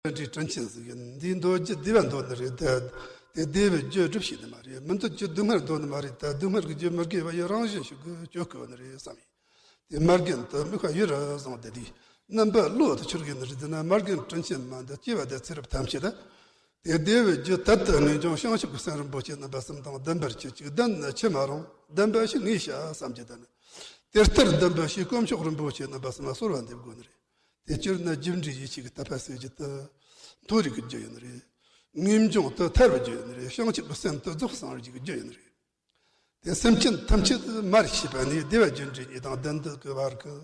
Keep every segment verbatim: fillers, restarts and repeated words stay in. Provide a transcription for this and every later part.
འདྲའི་དྲིན་ཆེན་ཟིག་ཡིན། འདིས་འདོད་རྒྱུ་བདེ་བ་འདོད་ནི་རེད་དེ། དེ་བདེ་བའི་རྒྱུ་སྒྲུབ་ཤེས་ནི་མ་རེད། མི་འདོད་རྒྱུ་སྡུག་བསྔལ་འདོད་ནི་མ་རེད་དེ། སྡུག་བསྔལ་གྱི་རྒྱུ་མི་དགེ་བ་ཡི་རང་བཞིན་ཞིག་གི་གཅོད་དགོས་ནི་རེད་བསམ་ཡིན། དེ་མ་རྒན་དེ་མིག་ཁ་ཡུར་བཟུང་སྟེ། དེའི་རྣམ་པ་བློ་དེ་ཆུར་གི་ནི་རེད་ན། མ་རྒན་དྲིན་ཆེན་མ་འདི་སྐྱེ་བ་དང་ཚེ་རབས་ཐམས་ཅད་དུ། དེ་བདེ་བའི་རྒྱུ་དད་དུ་ངེས་འབྱུང་བྱང་ཆུབ་ཀྱི་སེམས་རིན་པོ་ཆེ་རྣམ་པ་གསུམ་དང་ལྡན་པར་གྱུར་ཅིག། ལྡན་ན་ཆི་མ་རུང་། ལྡན་པ་ཞིག་ངས་བྱ་བསམ་གྱི་དང་། དེ་ལྟར་ལྡན་པ་ཞིག་དཀོན་མཆོག་རིན་པོ་ཆེ་རྣམ་པ་གསུམ་ལ་གསོལ་བ་འདེབས་དགོས་ནི་རེད། དེ་སྤྱིར་ན་རྒྱུ་འབྲས་ཡིད་ཆེས་ཀྱི་དད་པ་ཟེར་རྒྱུ་དེ་མཐོ་རིས་ཀྱི་རྒྱུ་ཡིན་ནི་རེད། ངེས་འབྱུང་དེ་ཐར་བའི་རྒྱུ་ཡིན་ནི་རེད། བྱང་ཆུབ་ཀྱི་སེམས་དེ་རྫོགས་སངས་རྒྱས་ཀྱི་རྒྱུ་ཡིན་ནི་རེད། དེ་སེམས་ཅན་ཐམས་ཅད་མར་ཤེས་པ་ནི་བདེ་བ་རྒྱུ་འབྲས་གཉིས་དང་ལྡན་འདུག་གི་བར་གི།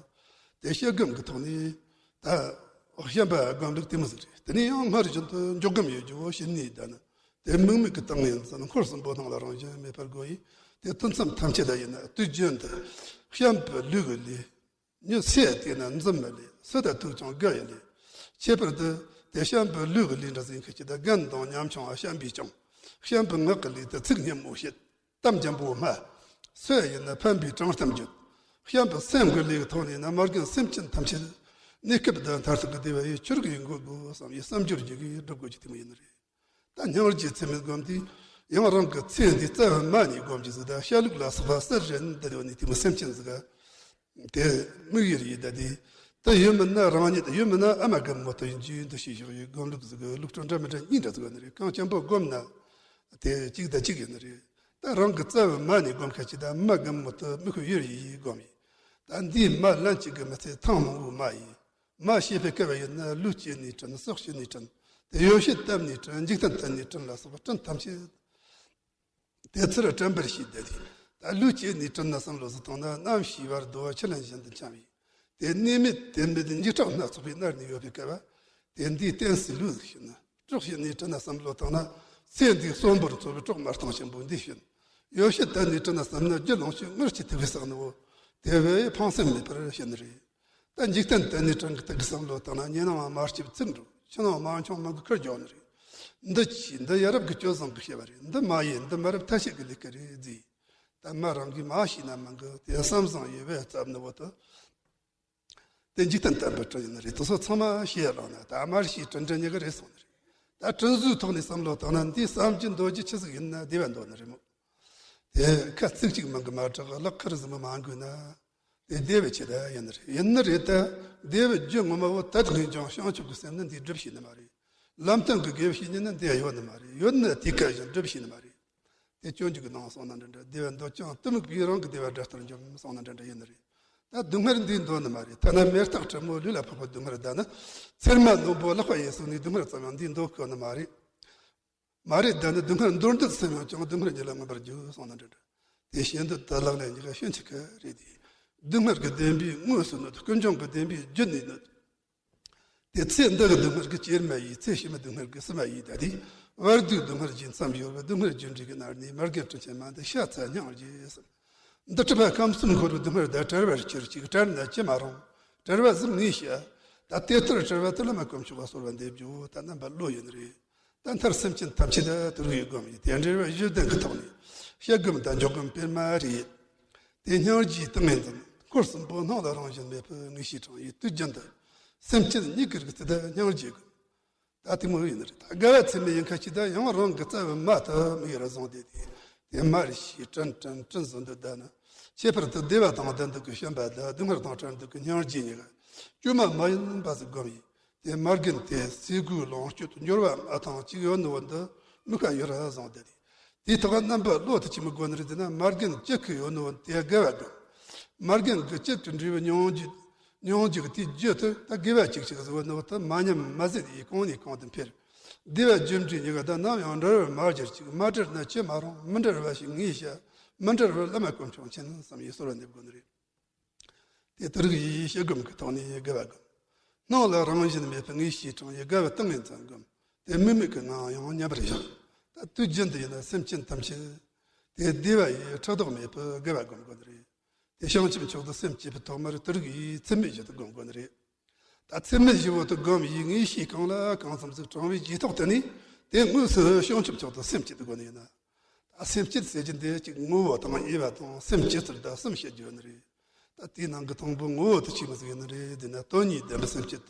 དེ་བཤད་སྒོམ་གྱི་ཐོག་ནས་ད་བཤད་པ་སྒོམ་ལུགས་དེ་མོ་ཟིག་རེད། དེ་ནས་ཡང་སྔར་བཞིན་དུ་འཇོག་སྒོམ་ཡོད་རྒྱུ་བོ་ཞི་གནས་ལྡན། དེ་དམིགས་མེད་ཀྱི་ཏིང་ངེ་འཛིན་འཁོར་གསུམ་པོ་སྣང་ལ་རང་བཞིན་མེད་པར་སྒོམ་ཡིན། དེ་དུས་མཚམས་ཐམས་ཅད་ལ་ཡིན་ན་དུས་རྒྱུན་དུ་བྱམས་པའི་ལུས་ཀྱི་ལས། ཉི་ཚེ་དེ་ན་འཛུམ་མི་ལས། སུ་དང་ཐུག་ཀྱང་དགའ་ཡི་ལས། ཁྱད་པར་དུ་དེ་བྱམས་པའི་ལུས་ཀྱི་ལས་འདྲ་ཟིན་ཁ་ཅིག་དང་རྒན་དང་ཉམ་ཆུང་བ་བྱམས་པས་ཀྱང་། བྱམས་པའི་ངག་གི་ལས་དེ་ཚིག་སྙན་མོ་བཤད། གཏམ་འཇམ་པོ་སྨྲ། སུ་ཡིན་ན་ཕན་པའི་དྲང་གཏམ་བརྗོད། བྱམས་པའི་སེམས་ཀྱི་ལས་ཀྱི་ཐོག་ནས་ན་མ་རྒན་སེམས་ཅན་ཐམས་ཅད་གནས་སྐབས་དང་མཐར་ཐུག་གི་བདེ་བ་ཡི་ཆོས་ཀྱི་ཡིན་དགོས་དགོས་བསམ་ཡི་བསམ་སྦྱོར་གྱི་གིས་སྒྲུབ་དགོས་ཀྱི་དེ་མོ་ཡིན་ནི་རེད། ད་སྙིང་རྗེ་ཚད་མེད་སྒོམ་དུས་ཡང་རང་གི་ཚེ་འདིའི་རྩ་བའི་མ་ནས་སྒོམ་གྱི་ཟིག་ད་བཤད་ལུགས་ལ་སོགས་པ་གསེར་རེ་འདི་ཡོད་ནི་དེ་མོ་སེམས་ཅན་ཟིག་ག་དེ་དམིགས་ཡུལ་ཡིན་ད་དེ། ད་ཡོད་མིན་ན་རང་ཉིད། ཡོད་མིན་ན་ཨ་མ་རྒན་མོ་དུ་ཡིན་རྒྱུའི་འདུ་ཤེས་བཞག་ཡོད། སྒོམ་ལུགས་ཟིག་གི་ལུགས་སྲོལ་འདྲ་མི་འདྲ་གཉིས་འདྲ་ཟིག་ཡོད་ནི་རེད། གང་ཅན་པོ་སྒོམ་ན་དེ་གཅིག་དང་གཅིག་ཡིན་ནི་རེད། ད་རང་གི་རྩ་བའི་མ་ནས་སྒོམ་ཁ་ཅིག་ད་མ་རྒན་མོ་དུ་དམིགས་ཡུལ་ཡིན་སྒོམ་ཡིན། ད་འདིའི་མ་ལན་གཅིག་གི་མི་ཚེ་ཐེངས་མང་བོའི་མ་ཡིན། མ་ཤེས་པའི་སྐབས་ཡིན་ན་ལུས་སྐྱེས་ནས་དྲན། སྲོག་སྐྱེས་ནས་དྲན། དེ་ཡོ་བྱད་བཏབ་ནས་དྲན། འཇིག་རྟེན་བསྟན་ནས་དྲན་ལ་སོགས་པ་དྲིན་ཐམས་ཅད། དེ་ཚུར་དྲན་པར་བྱས་ཏེ། ད་ལུས་སྐྱེས་ནས་དྲན་ན་བསམ་བློ་ཟིག་བཏང་ན། ནམ་ཤི་བར་དོ་ཆུ་ལེན་བཞིན་དུ་འཁྱམས་ཡིན། དེ་གནས་མེད་དེ་མེད་འཇིགས་སྐྲག་སྣ་ཚོགས་པའི་མནར་ནས་ཡོད་པའི་སྐབས། དེ་འདིའི་བསྟན་སྲིད་ལུས་ཟིག་བྱིན། སྲོག་བྱིན་ནས་དྲན་ན་བསམ་བློ་བཏང་ན། ཚེ་འདིའི་གསོན་པོར་འཚོ་བའི་སྲོག་དམར་ཐང་ཆེན་པོ་འདི་བྱིན། ཡོ་བྱད་བཏབ་ནས་དྲན་ན་བསམ་ན། རྒྱུ་ལོངས་སྤྱོད་དངུལ་གྱི་ཐིགས་པའི་བསགས་ནི་བོ། དེ་བས་ཕངས་སེམས་མེད་པར་བྱིན་ནི་རེད། ད་འཇིག་རྟེན་དེ་ནས་དྲང་གི་དེ་གི་བསམ་བློ་བཏང་ན། ཉེ་ནའང་མ་སྐྱིད་ཚིག་འགྲོ། ཕྱི་ནའང་མ་འཁྱོངས་མི་གི་ཁུར་རྒྱོག་ནི་རེད། འདི་ཅི་འདི་ཡ་རབས་ཀྱི་སྤྱོད་བཟང་གི་བཤད་པ་རེད། འདི་མ་ཡིན་འདི་མ་རབས་ཐ་ཤལ་གི་ལས་ཀ་རེད་ཟེར། ད་མ་རང་གིས་མ་ཤེས་ན་མང་གི་དེ་བསམ་བཟང་ཡོད་པའི་རྩབ་ནི་བོ་དུ། དེ་འཇིག་རྟེན་བསྟན་པའི་དྲིན་ཡིན་ནི་རེད། དེ་ཚོ་ཚང་མ་ཤེས་རང་ན་ད་མར་ཤེས་དྲིན་དྲན་ཉེ་གི་རེད་སོང་ནི་རེད། ད་དྲིན་གཟོའི་ཐོག་ནས་བསམ་བློ་བཏང་ན། འདི་བསམ་རྒྱུ་འདོད་རྒྱུ་ཆི་ཟིག་ཡིན་ན་བདེ་བ་འདོད་ནི་རེད་མོ། དེ་ཁ་ཚིག་གཅིག་མང་གི་མ་གྲགས། ལག་ཁར་ཟིན་མོ་མ་འགུལ་ན། དེ་བདེ་བའི་ཆེད་དུ་ཡིན་ནི་རེད། ཡིན་ནི་རེད་ད། བདེ་བའི་རྒྱུ་ངོ་མ་བོ་དད་ངེས་འབྱུང་བྱང་ཆུབ་ཀྱི་སེམས་ནི་འདིས་སྒྲུབ་ཤེས་ནི་མ་རེད། ལམ་སྟོན་གྱི་དགེ་བའི་བཤེས་གཉེན་ནི་འདི་ཡོད་ནི་མ་རེད། ཡོད་ན་དེ་ཁ་བཞིན་སྒྲུབ་ཤེས་ནི་མ་རེད། དེ་སྤྱོད་འཇུག་གི་ནང་གསུངས་ན་འདྲ་འདྲ། བདེ་བ་འདོད་ཀྱང་གཏི་མུག་པས། རང་གི་བདེ་བ་དགྲ་ལྟར་འཇོམས་གསུངས་ན་འདྲ་འདྲ་ཡིན་ནི་རེད། ད་སྡུག་བསྔལ་འདིས་འདོད་ནི་མ་རེད། ཐ་ན་མེ་སྟག་ཁྲ་མོ་ལུས་ལ་ཕོག་པའི་སྡུག་བསྔལ་བདའ་ན། ཚེར་མ་རྣོན་པོ་ལག་པ་ཡིན་སོང་ནས་སྡུག་བསྔལ་ཙམ་ཡང་འདིས་འདོད་དཀའ་ནི་མ་རེད། མ་རེད་ད་ནི་སྡུག་བསྔལ་འདོར་འདོད་སེམས་ཡོད་ཀྱང་སྡུག་བསྔལ་ཉིད་ལ་མངོན་པར་རྒྱུག་གསུངས་ན་འདྲ་འདྲ། དེ་བཤད་འདོད་དེ་ལག་ལེན་གཉིས་ཀ་ཤན་ཆི་ཁ་རེད་དེ། སྡུག་བསྔལ་གྱི་བདེན་པས་དངོས་སུ་གནོད། ཀུན་འབྱུང་གི་བདེན་པས་རྒྱུ་ནས་གནོད། དེ་ཚེ་འདི་གི་སྡུག་བསྔལ་གྱིས་སྐྱེལ་མ་ཡིས། ཚེ་ཕྱི་མའི་སྡུག་བསྔལ་གྱིས་སུ་མ་ཡིས། ད་དེ་བར་དོའི་སྡུག་བསྔལ་གྱིས་མཚམས་སྦྱོར་བའི་སྡུག་བསྔལ་རྒྱུ་འབྲས་ཀྱི་མནར་ནས། མ་རྒན་དྲིན་ཆེན་མ་འདི་ཤ་ཚ་སྙིང་རྗེ་གསུམ། འདི་སྲིད་པ་ཁམས་གསུམ་འཁོར་བའི་སྡུག་བསྔལ་དང་བྲལ་བར་གྱུར་ཅིག། བྲལ་ན་ཅི་མ་རུང་། བྲལ་བ་ཟིག་ངས་བྱ། ད་དེ་ལྟར་བྲལ་བ་དེ་ལ་མ་དཀོན་མཆོག་ག་གསོལ་བ་འདེབས་རྒྱུ་ད་རྣམ་པ་བློ་ཡིན་རེད། ད་མཐར་སེམས་ཅན་ཐམས་ཅད་ལ་དུ་རུ་ཡི་སྒོམ་ཡིན། དེ་འབྲེལ་བའི་གཞི་ལྡན་གྱི་ཐོག་ནས་བཤད་སྒོམ་དང་འཇོག་སྒོམ་སྤེལ་མ་རེད། དེ་སྙིང་རྗེའི་ཏིང་ངེ་འཛིན་འཁོར་གསུམ་པོ་སྣང་ལ་རང་བཞིན་མེད་པའི་ངེས་ཤེས་དྲངས་ཡིན། དུས་རྒྱུན་དུ་སེམས་ཅན་གཉིས་ཀྱི་རིགས་དེ་དག་སྙིང་རྗེ་དགོས། ད་དེ་མོ་ཡིན་ནི་རེད། ད་དགའ་བ་ཚད་མེད་ཡིན་ཁ་ཅིག་ད་ཡང་རང་གི་རྩ་བའི་མ་དེ་མིག་ཡར་བཟུང་སྟེ། དེ་དེ་མར་ཤེས་དྲིན་དྲན་དྲིན་གཟོ་འདོད་ད་ནི། ཁྱད་པར་དུ་བདེ་བ་དང་ལྡན་འདོད་ཀྱི་བྱམས་པ་དང་སྡུག་བསྔལ་དང་བྲལ་འདོད་ཀྱི་སྙིང་རྗེ་གཉིས་ཀ་བཅོས་མ་མ་ཡིན་པ་ཟིག་སྒོམ་ཡིན། དེ་མ་རྒན་དེ་ཟས་གོས་ལོངས་སྤྱོད་འབྱོར་བ་མངའ་ཐང་གཅིག་ཡོད་ནོ་འདི་མིག་ཁ་ཡར་བཟུང་སྟེ། དེའི་ཐོག་རྣམ་པ་བློ་དེ་ཆི་མོ་དགོས་ནི་རེད་ཟེར་ན། མ་རྒན་གཅིག་གི་ཡོད་ནོ་དེ་དགའ་བ་དགོས། མ་རྒན་གྱི་གཅིག་གི་འབྲས་བུ་མྱོང་རྒྱུ། མྱོང་རྒྱུ་གི་དེའི་རྒྱུ་དེ་ད་དགེ་བ་གཅིག་གཅིག་ཟེར་བ་ནོ་དེ་མ་ཉམས་མ་ཟད་ཡིས་གོང་ནས་གོང་དུ་འཕེལ། བདེ་བ་རྒྱུ་འབྲས་གཉིས་ཀ་ད་ནམ་ཡང་འབྲལ་བར་མ་གྱུར་ཅིག། མ་བྲལ་ན་ཅི་མ་རུང་། མི་འབྲལ་བ་ཞིག་ངས་བྱ། མི་འབྲལ་བར་བླ་མ་དཀོན་མཆོག་མཁྱེན་བསམ་ཡིས་གསོལ་བ་འདེབས་དགོས་ནི་རེད། དེ་ལྟར་གྱི་ཡེ་ཤེས་སྒོམ་གྱི་ཐོག་ནས་དགའ་བ་སྒོམ། སྣང་ལ་རང་བཞིན་མེད་པའི་ངེས་ཤེས་དྲངས་ཡི་དགའ་བའི་ཏིང་ངེ་འཛིན་སྒོམ། དེ་དམིགས་མེད་ཀྱི་ངང་ཡང་མཉམ་པར་བཞག། ད་དུས་རྒྱུན་དུ་ཡིན་ན་སེམས་ཅན་ཐམས་ཅད་དེ་བདེ་བ་ཡི་ཕྲག་དོག་མེད་པར་དགའ་བ་སྒོམ་དགོས་ནི་རེད། དེ་བྱང་ཆུབ་མཆོག་ཏུ་སེམས་བསྐྱེད་པའི་ཐོག་མར་དེ་རིགས་ཡི་ཚད་མེད་བཞི་དུ་སྒོམ་དགོས་ནི་རེད། ད་ཚད་མེད་བཞི་བོ་དུ་སྒོམ་ཡི་ངེས་ཤེས་གང་ལ་གང་འཚམ་ཟིག་དྲངས་པའི་རྗེས་ཐོག་དེ་ནས་དེ་དངོས་སུ་བྱང་ཆུབ་མཆོག་ཏུ་སེམས་བསྐྱེད་དགོས་ནི་ཡིན་ན། ད་སེམས་བསྐྱེད་ཟེར་གྱི་འདི་གཅིག་ངོ་བོ་དང་དབྱེ་བ་དང་སེམས་བསྐྱེད་ཚུལ་ད་གསུམ་བཤད་རྒྱུ་ཡོད་ནི་རེད། ད་དེའི་ནང་གི་དང་པོ་ངོ་བོ་དེ་ཆི་མོ་ཟིག་ཡིན་ནི་རེད་ཟེར་ན། དོན་གཉིས་ལྡན་པའི་སེམས་བསྐྱེད་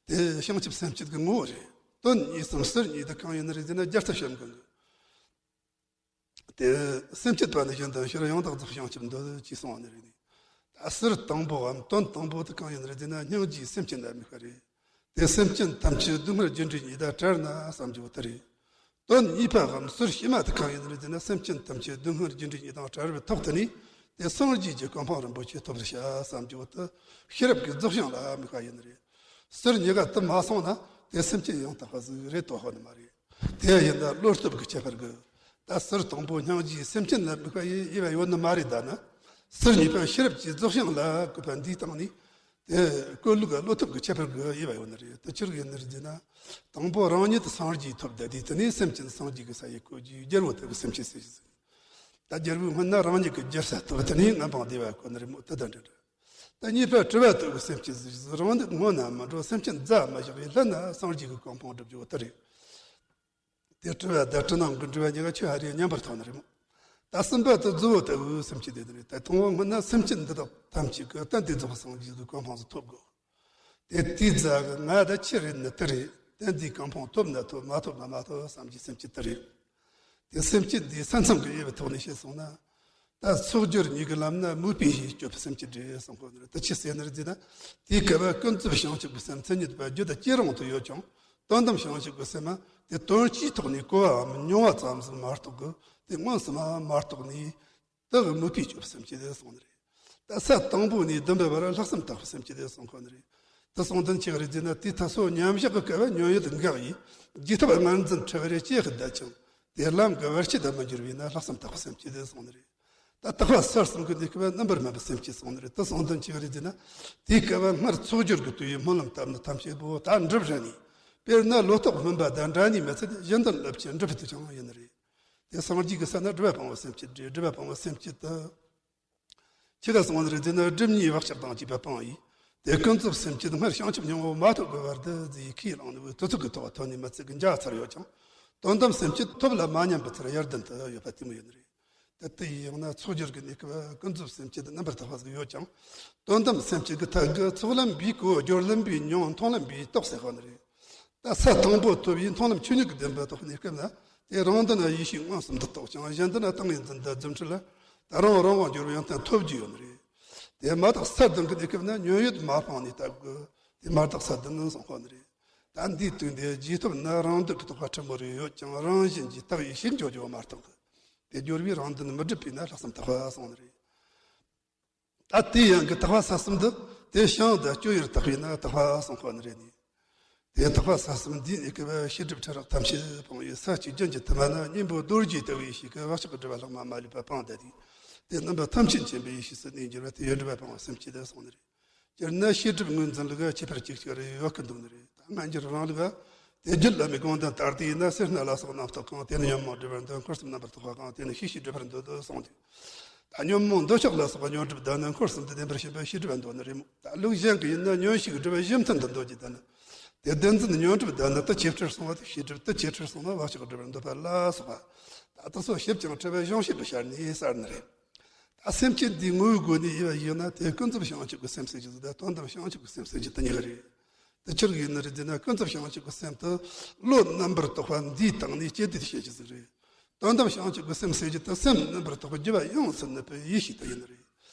དེ། དེ་བྱང་ཆུབ་སེམས་བསྐྱེད་ཀྱི་ངོ་བོ་རེད། དོན་གཉིས་སམ་ཟུར་གཉིས་དེ་གང་ཡིན་ནི་རེད་ཟེར་ན། རྒྱལ་ཚབ་བྱམས་མགོན་གྱིས། དེ་སེམས་བསྐྱེད་པ་ནི་གཞན་དོན་ཕྱིར། ཡང་དག་རྫོགས་བྱང་ཆུབ་འདོད་ཅེས་གསུངས་པ་ནི་རེད། ད་ཟུར་དང་པོའམ་དོན་དང་པོ་དེ་གང་ཡིན་ནི་རེད་ཟེར་ན། སྙིང་རྗེའི་སེམས་བསྐྱེད་ལ་དམིགས་པ་རེད། དེ་སེམས་ཅན་ཐམས་ཅད་སྡུག་བསྔལ་རྒྱུ་འབྲས་གཉིས་དང་བྲལ་ན་བསམ་རྒྱུ་བོ་དེ་རེད། དོན་གཉིས་པའམ་ཟུར་ཕྱི་མ་དེ་གང་ཡིན་ནི་རེད་ཟེར་ན། སེམས་ཅན་ཐམས་ཅད་སྡུག་བསྔལ་རྒྱུ་འབྲས་གཉིས་དང་བྲལ་བའི་ཐོག་དེ་ནས་དེ་སངས་རྒྱས་ཀྱི་གོ་འཕང་རིན་པོ་ཆེ་ཐོབ་པར་བྱ་བསམ་རྒྱུ་བོ་དེ་ཤེས་རབ་ཀྱི་རྫོགས་བྱང་ལ་དམིགས་པ་ཡིན་ནི་རེད། ཟུར་གཉིས་ཀ་དེ་མ་སོང་ན་དེ་སེམས་བསྐྱེད་ཡང་དག་པ་ཟིག་རེད་དོ་ཧ་ནི་མ་རེད། དེ་ཡིན་ན་བློ་སྟོབས་ཀྱི་ཁྱད་པར་གྱིས། ད་ཟུར་དང་པོ་སྙིང་རྗེའི་སེམས་ཅན་ལ་དམིགས་པ་ཡིན་ཡིན་པ་ཡོད་ནི་མ་རེད། ད་ནི་ཟུར་གཉིས་པ་ཤེས་རབ་ཀྱི་རྫོགས་བྱང་ལ་བཀོད་པ་འདིའི་སྟེང་ནས་དེ་བཀོད་ལུགས་བློ་སྟོབས་ཀྱི་ཁྱད་པར་གྱིས་ཡིན་པ་ཡོད་ནི་རེད། དེ་ཆི་ཟིག་ཡིན་ནི་རེད་ཟེར་ན། དང་པོ་རང་ཉིད་སངས་རྒྱས་ཐོབ་བསྡད་དུས་དེ་ནས་སེམས་ཅན་སངས་རྒྱས་ཀྱི་ས་ཡི་བཀོད་རྒྱུའི་རྒྱལ་པོ་ཐོབ་ཀྱི་སེམས་བསྐྱེད་ཟེར་ཟིག་ད་རྒྱལ་པོའི་སྔོན་ན་རང་ཉིད་ཀྱི་རྒྱལ་ས་ཐོབ་དེ་ནས་མངའ་འབངས་བདེ་བ་བཀོད་ནི་རེད་མོ། དེ་དང་འདྲ་འདྲ། ད་གཉིས་པ་གྲུབ་པ་ཐོབ་ཀྱི་སེམས་བསྐྱེད་ཟེར་ཟིག་རང་ཉིད་སྔོན་ན་མི་འགྲོ་སེམས་ཅན་རྩ་མ་བཞག་པའི་ལྷན་ན་སངས་རྒྱས་ཀྱི་གོ་འཕང་སྒྲུབ་རྒྱུ་བོ་དེ་རེད། དེ་གྲུབ་པ་དང་སྤྲུལ་སྣང་གི་འགྲུབ་པ་གཉིས་ཀ་ཆོས་ཧ་རེ་མཉམ་པར་ཐོབ་ནི་རེད་མོ། ད་གསུམ་པ་དེ་རྫོགས་པ་ཐོབ་ཀྱི་སེམས་བསྐྱེད་དེ་རེད། ད་དང་པོ་སྔོན་ན་སེམས་ཅན་འདི་དག་ཐམས་ཅད་ཀྱི་གཏན་བདེ་རྫོགས་སངས་རྒྱས་ཀྱི་གོ་འཕང་ཟིག་ཐོབ་དགོས། དེ་དེའི་རྩ་གི་ང་ད་ཆི་རེད་ནི་དེ་རེད། གཏན་བདེའི་གོ་འཕང་ཐོབ་ན་ཐོབ་མ་ཐོབ་ན་མ་ཐོབ་བསམ་གྱི་སེམས་བསྐྱེད་དེ་རེད། དེ་སེམས་བསྐྱེད་འདི་ས་མཚམས་ཀྱི་དབྱེ་བའི་ཐོག་ནས་བཤད་སོང་ན། ད་ཚོགས་སྦྱོར་གཉིས་ཀྱི་ལམ་ན་མོས་པའི་ཡིད་སྐྱོབ་པའི་སེམས་བསྐྱེད་རེད་གསུང་གོ་ནི་རེད། དེ་ཆི་ཟེར་ནི་རེད་ཟེར་ན། དེའི་སྐབས་ཀུན་རྫོབ་བྱང་ཆུབ་ཀྱི་སེམས་མཚན་ཉིད་པ་རྒྱུད་དུ་སྐྱེ་རུང་དུ་ཡོད་ཀྱང་། དོན་དམ་བྱང་ཆུབ་ཀྱི་སེམས་མ་དེ་དོན་སྤྱིའི་ཐོག་ནས་གོ་བའམ་མྱོང་བ་ཙམ་ཟིག་མ་གཏོགས་ཀྱི་དེ་མངོན་སུམ་མ་མ་རྟོགས་ནས། དེ་གི་མོས་པས་སྐྱོབ་སེམས་བསྐྱེད་དེ་གསུངས་ནི་རེད། ད་ས་དང་པོ་ནས་བདུན་པའི་བར་ལྷག་བསམ་དག་པའི་སེམས་བསྐྱེད་དེ་གསུངས་གོ་ནི་རེད། དེ་གསུངས་དོན་ཆི་རེད་ཟེར་ན། དེའི་ཐད་སོ་མཉམ་བཞག་གི་སྐབས་ཉོན་ཡིད་འགག་ཡིན། རྒྱུ་སྟོབས་ངར་འཛིན་འཁྲི་བ་རེ་སྐྱེ་གི་བསྡད་ཅིང་། དེ་ལམ་གྱི་བར་ཆད་དུ་མི་འགྱུར་བས་ན་ལྷག་བསམ་དག་པའི་སེམས་བསྐྱེད་དེ་གསུངས་ནི་རེད། ད་དག་པ་ས་གསུམ་གྱི་གནས་སྐབས་རྣམ་པར་སྨིན་པའི་སེམས་བསྐྱེད་གསུངས་ནི་རེད། དེ་གསུངས་དོན་ཆི་རེད་ཟེར་ན། དེའི་སྐབས་སྔར་ཚོགས་སྦྱོར་གྱི་དུས་ཡུན་སྨོན་ལམ་བཏབ་ནི་ཐམས་ཅད་པོ་ད་འགྲུབ་རན་ནི། དཔེར་ན་ལོ་ཏོག་སྨིན་པ་དང་འདྲ་ནི་མི་ཚད་གཞན་དོན་རླབས་ཆེན་འགྲུབ་པའི་དུས་ཀྱང་ཡིན་ནི་རེད། དེ་སངས་རྒྱས་ཀྱི་ས་ན་སྒྲིབ་པ་སྤངས་པའི་སེམས་བསྐྱེད་རེད། སྒྲིབ་པ་སྤངས་པའི་སེམས་བསྐྱེད་དེ། ཆི་ག་སོང་བ་རེད་ཟེར་ན། སྒྲིབ་གཉིས་བག་ཆགས་དང་བཅས་པ་སྤངས་ཡིན། དེ་ཀུན་རྫོབ་སེམས་བསྐྱེད་སྔར་བྱང་ཆུབ་སྙིང་པོ་མ་ཐོབ་ཀྱི་བར་དུ་ཟེར་ཡི་ཁས་བླངས་ནས་དུས་ཚོད་ཀྱི་ཐོག་ཐོན་ནས་མི་ཚད་ཀྱི་འཇའ་ཚར་ཡོད་ཀྱང་། དོན་དམ་སེམས་བསྐྱེད་ཐོབ་ལ་མ་ཉམས་པའི་ཚུལ་ཡར་ལྡན་དུ་ཡོད་པ་དེ་མོ་ཡིན་ནི་རེད། དེ་ལྟ་ཡིན་ཡང་ན་ཚོགས་སྦྱོར་གྱི་གནས་སྐབས་ཀུན་རྫོབ་སེམས་བསྐྱེད་རྣམ་པར་དག་པ་ཟིག་ཡོད་ཀྱང་། དོན་དམ་སེམས་བསྐྱེད་ཀྱི་ཐད་ཀྱི་ཚོགས་ལམ་པའི་གོ། སྦྱོར་ལམ་པའི་མྱོང་། མཐོང་ལམ་པའི་རྟོགས་ཟེར་གོ་ནི་རེད། ད་ས་དང་པོ་ཐོབ་ཡིན་མཐོང་ལམ་ཆོས་ཉིད་ཀྱི་བདེན་པ་རྟོགས་གནས་སྐབས་ན། དེ་རང་དོན་ན་ཡེ་ཤེས་མངོན་སུམ་དུ་རྟོགས་ཀྱང་། གཞན་དོན་ན་ཏིང་ངེ་འཛིན་དང་རྫུ་འཕྲུལ་ལ། ད་རང་རང་དབང་འབྱོར་བའི་ཡོན་ཏན་ཐོབ་རྒྱུ་ཡོད་ནི་རེད། དེ་མ་དག་ས་བདུན་གྱི་གནས་སྐབས་ན་ཉོན་ཡིད་མ་སྤངས་ནས་བལྟ་དགོས། དེ་མ་དག་ས་བདུན་གསུང་གོ་ནི་རེད། ད་འདིའི་དོན་དེ་རྗེས་ཐོབ་ན་རང་འདོད་ཀྱི་རྟོག་པ་ཕྲ་མོ་རེ་ཡོད་ཀྱང་། རང་བཞིན་གྱིས་དག་ཡིན་ཞིག་འཇོག་རྒྱུ་མ་གཏོགས། དེ་སྦྱོར་བའི་རང་དོན་མི་སྒྲུབ་པས་ན་ལྷག་བསམ་དག་པ་གསུངས་ནི་རེད། ད་དེ་ཡང་གི་དག་པ་ས་གསུམ་འདི་དེ་བྱང་དུ་སྤྱོད་ཡུལ་དག་པས་ན་དག་པ་གསུང་གོ་ནི་རེད་ནི། དེ་དག་པ་ས་གསུམ་འདིའི་གནས་སྐབས་ཤེས་སྒྲིབ་ཕྲ་རགས་ཐམས་ཅད་སྤངས་ཡོད། ས་གཅིག་རྒྱུན་གྱི་ཐུན་མ་ན་གཉེན་པོ་རྡོ་རྗེ་ལྟ་བུའི་ཡེ་ཤེས་ཀྱིས་བག་ཆགས་ཀྱི་སྒྲིབ་པ་ལྷག་མ་མ་ལུས་པ་སྤངས་ཏེ། དེ་རྣམ་པ་ཐམས་ཅད་མཁྱེན་པའི་ཡེ་ཤེས་སུ་གནས་འགྱུར་བ་དེ་ཡོན་ཏན་སྤངས་པའི་སེམས་བསྐྱེད་དེ་གསུངས་ནི་རེད། སྤྱིར་ན་ཤེས་སྒྲིབ་ངོས་འཛིན་ལུགས་ཁྱད་པར་གཅིག་གཅིག་རེ་ཡོད་ཀྱི་འདུག་ནི་རེད། ད་སྔ་འགྱུར་རང་ལུགས་དེ་རྒྱུད་བླ་མའི་དགོངས་དོན་ལྟར་དེ་ཡིན་ན། སེར་སྣ་ལ་སོགས་རྣམ་རྟོག་གང་། དེ་ནི་ཉོན་མོངས་སྒྲིབ་པར་འདོད། འཁོར་གསུམ་རྣམ་པར་རྟོག་པ་གང་། དེ་ནི་ཤེས་བྱའི་སྒྲིབ་པར་འདོད་དོ་གསུངས་ཏེ། ད་ཉོན་མོངས་འདོད་ཆགས་ལ་སོགས་པ་ཉོན་སྒྲིབ་དག་ནི། འཁོར་གསུམ་དུ་བདེན་པར་ཞེན་པའི་ཤེས་སྒྲིབ་པར་འདོད་ནི་རེད་མོ། ད་ལུགས་གཞན་གྱི་ཡིན་ན་ཉོན་ཤེས་ཀྱི་སྒྲིབ་པ་གཞི་མཐུན་དུ་འདོད་ཀྱི་ལྡན་ནི། དེ་བདེན་འཛིན་ཉོན་སྒྲིབ་དག་ནི། དེ་ཆོས་ཕྲར་སོང་བ་དེ་ཤེས་སྒྲིབ། དེ་ཆོས་ཕྲར་སོང་བ་བག་ཆགས་སྒྲིབ་པར་འདོད་པ་ལ་སོགས་པ། ད་དེ་ཚོ་ཞིབ་ཅིང་ཕྲ་བའི་གཞུང་ཞིབ་ཏུ་ཤར་ནས་གསལ་ནི་རེད། ད་སེམས་བསྐྱེད་འདིའི་ངོ་བོའི་སྒོ་ནས་དབྱེ་བ་ཡིན་ན། དེ་ཀུན་རྫོབ་བྱང་ཆུབ་ཀྱི་སེམས་ཟེར་རྒྱུ་ཟིག་དང་དོན་དམ་བྱང་ཆུབ་ཀྱི་སེམས་ཟེར་རྒྱུ་དེ་གཉིས་ཀ་རེད། དེ་ཆི་ཟིག་ཡིན་ནི་རེད་ཟེར་ན། ཀུན་རྫོབ་བྱང་ཆུབ་ཀྱི་སེམས་དེ་བློ་རྣམ་པར་རྟོག་པ་འདིའི་སྟེང་ནས་སྐྱེ་དུས་བཤད་རྒྱུ་ཟིག་རེད། དོན་དམ་བྱང་ཆུབ་ཀྱི་སེམས་ཟེར་རྒྱུ་དེ་སེམས་རྣམ་པར་རྟོག་པའི་རྒྱུ་བ་ཡོངས་སུ་ནུབ་པའི་ཡེ་ཤེས་དེ་ཡིན་ནི་རེད།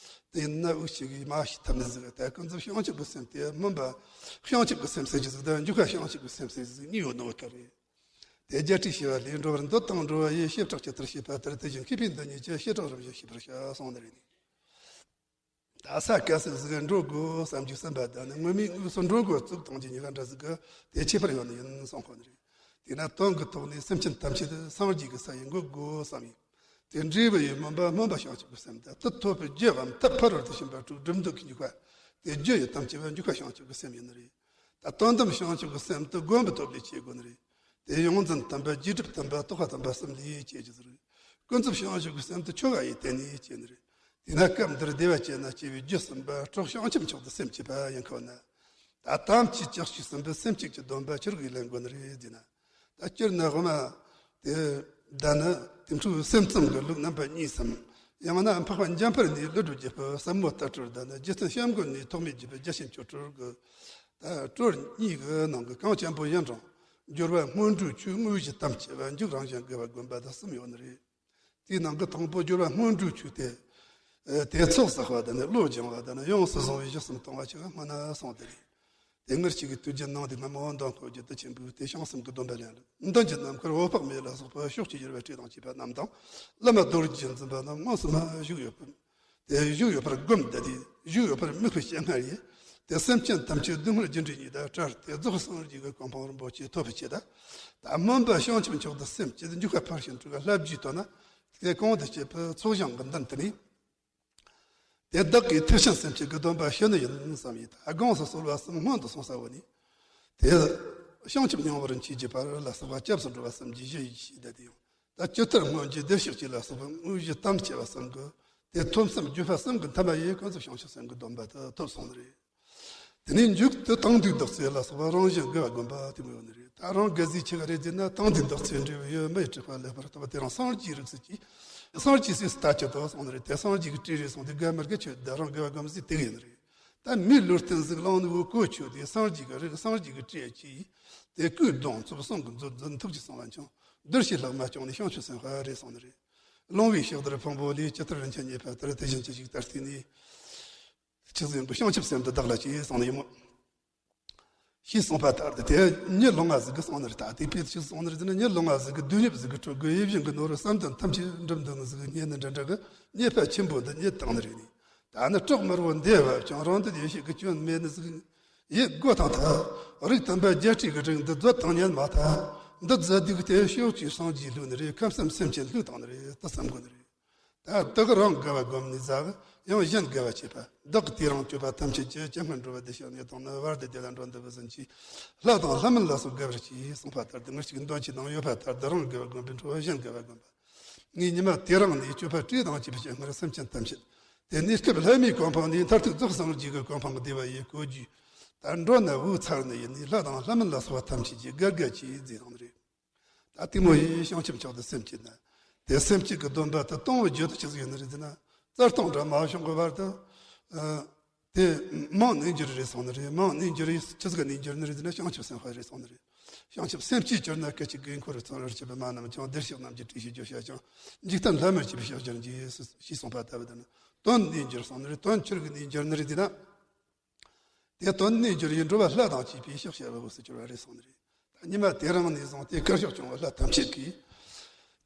དེ་ཡིན་ན་འུ་ཅག་གིས་མ་ཤེས་ཐབས་མེད་ཟིག་ད་ཀུན་རྫོབ་བྱང་ཆུབ་ཀྱི་སེམས་དེ་སྨོན་པ་བྱང་ཆུབ་ཀྱི་སེམས་ཟེར་རྒྱུ་ཟིག་དང་འཇུག་པ་བྱང་ཆུབ་ཀྱི་སེམས་ཟེར་རྒྱུ་ཟིག་གཉིས་ཡོད་ནོ་ག་རེད། དེ་རྒྱས་བསྲིངས་ཞེས་པ་ལས། འགྲོ་བར་འདོད་དང་འགྲོ་བ་ཡི། བྱེ་བྲག་ཇི་ལྟར་ཤེས་པ་ལྟར། དེ་བཞིན་ཤེས་པའི་འདི་གཉིས་ཀྱི། བྱེ་བྲག་རིམ་བཞིན་ཤེས་པར་བྱ། གསུངས་ནི་རེད། ད་ས་ག་ཟིག་ཟིག་འགྲོ་དགོས་བསམ་རྒྱུ་བསམ་པ་དང་ནི། དངོས་མེད་དངོས་སུ་འགྲོ་དགོས་ཚུལ་གཏོང་རྒྱུ་གཉིས་ཀ་འདྲ་ཟིག་གི་དེ་ཁྱད་པར་ཡོད་ནི་ཡིན་གསུང་གོ་ནི་རེད། དེས་ན་དོན་གྱི་ཐོག་ནས་སེམས་ཅན་ཐམས་ཅད་སངས་རྒྱས་ཀྱི་ས་ཡི་འགོད་དགོས་བསམ་ཡིན། དེ་འབྲས་བུ་ཡི་སྨོན་པ་སྨོན་པ་བྱང་ཆུབ་ཀྱི་སེམས་དང་། དེ་ཐོབ་པའི་རྒྱུའམ་ཐབས་ཕ་རོལ་ཏུ་ཕྱིན་པ་དྲུག་སྒྲུབ་འདོད་ཀྱི་འཇུག་པ། དེ་རྒྱུ་ཡི་དམ་བཅའ་བ་འཇུག་པ་བྱང་ཆུབ་ཀྱི་སེམས་ཡིན་ནི་རེད། ད་དོན་དམ་བྱང་ཆུབ་ཀྱི་སེམས་དེ་སྒོམ་པའི་སྟོབས་ལས་སྐྱེ་དགོས་ནི་རེད། དེ་ཡོངས་འཛིན་དམ་པ་རྗེས་སྒྲིབ་དམ་པ་རྟོགས་པ་དམ་པ་གསུམ་ལས་སྐྱེ་རྒྱུ་ཟེར། ཀུན་རྫོབ་བྱང་ཆུབ་ཀྱི་སེམས་དེ་ཆོ་ག་ཡི་སྟེང་ནས་སྐྱེ་ནི་རེད། དེས་ན་སྐབས་འདིར་བདེ་བ་ཅན་ན་སྐྱེ་བའི་རྒྱུ་གསུམ་པ་གྲོགས་བྱང་ཆུབ་མཆོག་ཏུ་སེམས་བསྐྱེད་པ་ཡིན་ཁོ་ན། ད་དམ་བཅས་ལྕགས་ཀྱུས་ཟིན་པའི་སེམས་བསྐྱེད་ཀྱི་སྡོམ་པ་ཆི་རིགས་ལེན་དགོས་ནི་རེད་ཟེར་ན། ད་སྤྱིར་ན་དབུ་མ་དེ་ད་ནི་དེ་འཕྲོས་སེམས་ཙམ་གྱི་ལུགས་རྣམ་པ་གཉིས་སམ། ཡང་ན་འཕགས་པ་འཇམ་དཔལ་ནས་ཀླུ་སྒྲུབ་བརྒྱུད་པའི་ཟབ་མོ་ལྟ་སྤྲུལ་དང་ནི། རྗེ་བཙུན་སྐྱབས་མགོན་ནས་ཐོགས་མེད་བརྒྱུད་པའི་རྒྱ་ཆེན་སྐྱོར་སྤྲུལ་གྱི་ ད་སྲོལ་གཉིས་ཀྱི་ནང་གི་གང་ཆེན་པོ་ཡིན་རུང་སྦྱོར་བ་སྔོན་འགྲོའི་ཆོས་དངོས་གཞི་དམ་བཅས་པ་འཇུག་རང་བཞིན་དགེ་བ་བསྒོམ་པ་དང་གསུམ་ཡོད་ནི་རེད། དེའི་ནང་གི་དང་པོ་སྦྱོར་བ་སྔོན་འགྲོའི་ཆོས་དེ། ཨ། དེ་ཚོགས་བསགས་པ་དང་ནི་བློ་སྦྱང་བ་དང་ནི་ཡོངས་སུ་བཟུང་བའི་གཞི་གསུམ་གཏོང་བ་ཞིག་སྔོན་ན་སོང་སྟེ་རེད། དེ་སྔར་བྱས་ཀྱི་དུས་རྒྱུན་ནང་དེ་སྔ་མོ་མདོ་ཁོ་རྒྱུད་དུ་ཆེན་པོའི་དེ་བྱང་སེམས་ཀྱི་སྡོམ་པ་ལེན་ལུགས་མདུན་གྱི་ནམ་མཁར་འོད་དཔག་མེད་ལ་སོགས་པ་ཕྱོགས་བཅུའི་རྒྱལ་བའི་སྲས་དང་བཅས་པ་རྣམས་དང་། བླ་མ་རྡོ་རྗེ་འཛིན་པ་རྣམས་དངོས་སུ་མ་བཞུགས་ཡོད་པ། དེ་བཞུགས་ཡོད་པར་བསྒོམ་སྟེ་དེ་བཞུགས་ཡོད་པར་དམིགས་པའི་སྤྱན་སྔར་ཡིན། དེ་སེམས་ཅན་ཐམས་ཅད་སྡུག་བསྔལ་རྒྱུ་འབྲས་གཉིས་དང་བྲལ་ཏེ་རྫོགས་སངས་རྒྱས་ཀྱི་གོ་འཕང་རིན་པོ་ཆེ་ཐོབ་པའི་ཆེད་དུ། ད་སྨོན་པ་བྱང་ཆུབ་མཆོག་ཏུ་སེམས་བསྐྱེད་འཇུག་པ་ཕར་ཕྱིན་དྲུག་ག་བསླབ་བྱའི་དོན་ནི། དེ་གོང་དུ་བཤད་པའི་ཚོགས་ཞིང་གི་མདུན་དུ་ནི། དེ་བདག་གིས་ཐེག་ཆེན་སེམས་བསྐྱེད་ཀྱི་སྡོམ་པ་བྱིན་ནི་ཡིན་བསམ་ཡིན། ད་དགོངས་སུ་གསོལ་བ་གསུམ་སྔོན་དུ་སོང་ས་བོ་ནི། དེ་བྱང་ཆུབ་སྙིང་པོར་མཆིས་ཀྱི་བར་ལ་སོགས་པ་སྐྱབས་སུ་འགྲོ་བ་གསུམ་གྱི་གཞི་ཡི་ཞེས་བསྡད་དེ་ཡང་། ད་ཇི་ལྟར་སྔོན་གྱི་བདེ་གཤེགས་ཀྱི་ལ་སོགས་པ་དངོས་གཞི་དམ་བཅས་པ་གསུམ་གྱི། དེ་ཐོབ་བསམ་བརྗོད་པ་གསུམ་གྱི་མཐའ་མ་ཡི་ཀུན་རྫོབ་བྱང་ཆུབ་སེམས་ཀྱི་སྡོམ་པ་དེ་ཐོབ་སོང་ནི་རེད། དེ་ནས་མཇུག་ཏུ་དེང་དུས་བདག་ཚེ་ལ་སོགས་པ་རང་བཞིན་དགེ་བ་བསྒོམ་པ་དེ་མོ་ཡོད་ནི་རེད། ད་རང་དགེ་ཟས་ཆེ་ག་རེ་བཟས་ན་དེང་དུས་བདག་ཚེ་འབྲས་བུ་ཡོད་མེད་དྲེགས་པ་ལེགས་པར་རྟོགས་པ་དེ་རང་སངས་རྒྱས་རིགས་སུ་སྐྱེས། སངས་རྒྱས་སྲས་སུ་ལྟ་ཅི་ཐོབ་སོང་ནི་རེད། དེ་སངས་རྒྱས་ཀྱི་སྲས་རེད་སོང་དེ་དགའ་མི་དགའ་ཆོས་དེ་རང་དགེ་བ་བསྒོམ་ཟས་དེ་ག་ཡིན་ནི་རེད། ད་མིའི་ལུས་རྟེན་ཟིག་བླངས་ནི་བོ་གོ་ཆོད་དེ་སངས་རྒྱས་ཀྱི་རིགས་སངས་རྒྱས་ཀྱི་སྲས་ཀྱིས། དེ་སྐུའི་གདུང་འཚོབ་གསུང་གི་མཛོད་འཛིན་ཐུགས་ཀྱི་གསང་བ་འཆང་། གདུལ་བྱའི་ལྷག་མ་སྐྱོང་ནས་བྱང་ཆུབ་སེམས་དཔའ་རེད་སོང་ནི་རེད། ལོང་བའི་ཕྱག་རྡོར་ཕུང་པོ་ལས། ཇི་ལྟར་རིན་ཆེན་རྙེད་པ་ལྟར། དེ་བཞིན་ཇི་ཞིག་ལྟར་བརྟེན་ནས། ཆི་ཟིག་ཡིན་པོ་བྱང་ཆུབ་སེམས་དེ་བདག་ལ་སྐྱེས་སོང་ནི་ཡིན་མོད། ཞེས་གསུངས་པ་ལྟར་དུ་དེ་མྱི་ལོང་བ་ཟིག་གིས་གསུངས་ནི་རེད། ད་དེ་དཔེ་ཆི་གསུངས་ནི་རེད་ཟེར་ན། མྱི་ལོང་བ་ཟིག་གིས་སྡུག་བསྔལ་ཟིག་གི་ཁྲོད་དགོད་ཡིད་བཞིན་གྱི་ནོར་བུ་བསམ་དོན་ཐམས་ཅད་འགྲུབ་འདུག་ནི་ཟིག་རྙེད་ནི་འདྲ་འདྲ་གི་རྙེད་པ་ཆེན་པོ་འདི་རྙེད་བཏང་ནི་རེད་ནི། ད་ནི་སྲོག་མི་རོ་འདས་བབ་ཀྱང་རང་འདོད་ཡིད་བྱེད་ཀྱི་སྐྱོན་མེད་ནི་ཟིག་ཡིད་དགོད་དང་ཐལ། རིགས་དམ་པ་རྒྱལ་སྲས་ཀྱི་རིགས་འདི་མཛོད་དང་ཉན་མ་ཐལ། འདི་མཛད་སྡུག་དེ་ཕྱོགས་བཅུའི་སངས་རྒྱས་བསླུས་ནི་རེད། ཁམས་གསུམ་སེམས་ཅན་བསླུས་བཏང་ནི་རེད་དུ་བསམ་དགོས་ནི་རེད། ད་བདག་རང་དགེ་བ་བསྒོམས་ནས་ཟ་གི། ཡང་གཞན་དགེ་བ་བྱེད་པ། བདག་གིས་དེ་རིང་སྤྱོད་པ་ཐམས་ཅད་ཀྱིས་ཇི་སྙེད་འགྲོ་བ་བདེ་གཤེགས་ནས་དང་ནི་བར་དུ་བདེ་ལ་འགྲོ་འདོད་པའི་བཟུམ་གྱིས། ལྷ་དང་ལྷ་མིན་ལ་སོགས་དགེ་བར་གྱིས་གསུངས་པ་ལྟར་དུ། ངེད་ཅག་གི་འདོན་ཆའི་ནང་ཡོད་པ་ལྟར་དུ་རང་དགེ་བ་བསྒོམས་པས་འཕྲོ་བ་གཞན་དགེ་བ་བསྒོམ་པ། ངས་ཉི་མ་དེ་རིང་ནས་སྤྱོད་པ་སྤྲོས་དང་བཅས་པའི་སྤྱན་སྔར་སེམས་ཅན་ཐམས་ཅད། དེ་གནས་སྐབས་ལྷ་མིའི་གོ་འཕང་ནས་མཐར་ཐུག་རྫོགས་སངས་རྒྱས་ཀྱི་གོ་འཕང་གི་བདེ་བ་ཡི་གོ་རྒྱུ། ད་འགྲོ་ན་བོའི་ཚར་ནི་ཡིན་ནས་ལྷ་དང་ལྷ་མིན་ལ་སོགས་པ་ཐམས་ཅད་ཀྱིས་དགའ་དགའ་གྱིས་མཛེས་དང་ནི་རེད། ད་དེ་མོ་ཡིས་བྱང་ཆུབ་མཆོག་ཏུ་སེམས་བསྐྱེད་ན། དེ་སེམས་བསྐྱེད་ཀྱི་སྡོམ་པ་དེ་གཏོང་བའི་རྒྱུ་དེ་ཆི་ཟིག་ཡིན་ནི་རེད་ཟེར་ན། རྩ་ལྟུང་ར་མ་བྱུང་གི་བར་དུ། ཨ། དེ་མང་གནས་འགྱུར་རེད་སོང་ནི་རེད། མང་གནས་འགྱུར་ཡིས་ཆི་ཟིག་གནས་འགྱུར་ནི་རེད་ཟེར་ན། བྱང་ཆུབ་སེམས་དཔའ་རེད་སོང་ནི་རེད། བྱང་ཆུབ་སེམས་བསྐྱེད་གྱུར་ན། སྐད་ཅིག་གིས་འཁོར་བའི་མཚོ་རུ་སྐྱིད་པའི་མ་རྣམས་ཀྱང་། བདེར་གཤེགས་རྣམས་ཀྱི་སྲས་ཞེས་བརྗོད་བྱ་ཅིང་། འཇིག་རྟེན་ལྷ་མིར་སྐྱིད་པའི་ཕྱག་རྒྱར་འགྱུར། ཞེས་གསུངས་པ་ལྟ་བུ་དེ་ནི་དོན་གནས་འགྱུར་སོང་ནི་རེད། དོན་ཆི་ཟིག་གནས་འགྱུར་ནི་རེད་ཟེར་ན། དེ་དོན་གནས་འགྱུར་ཡིན། འགྲོ་བ་ལྷ་དང་བཅས་པའི་ཕྱག་བྱ་བའི་འོས་སུ་གྱུར་པ་རེད་སོང་ནི་རེད། ད་ཉི་མ་དེ་རིང་ནས་བཟུང་སྟེ་དཀར་ཕྱོགས་སྐྱོང་བ་ལྷ་ཐམས་ཅད་ཀྱིས།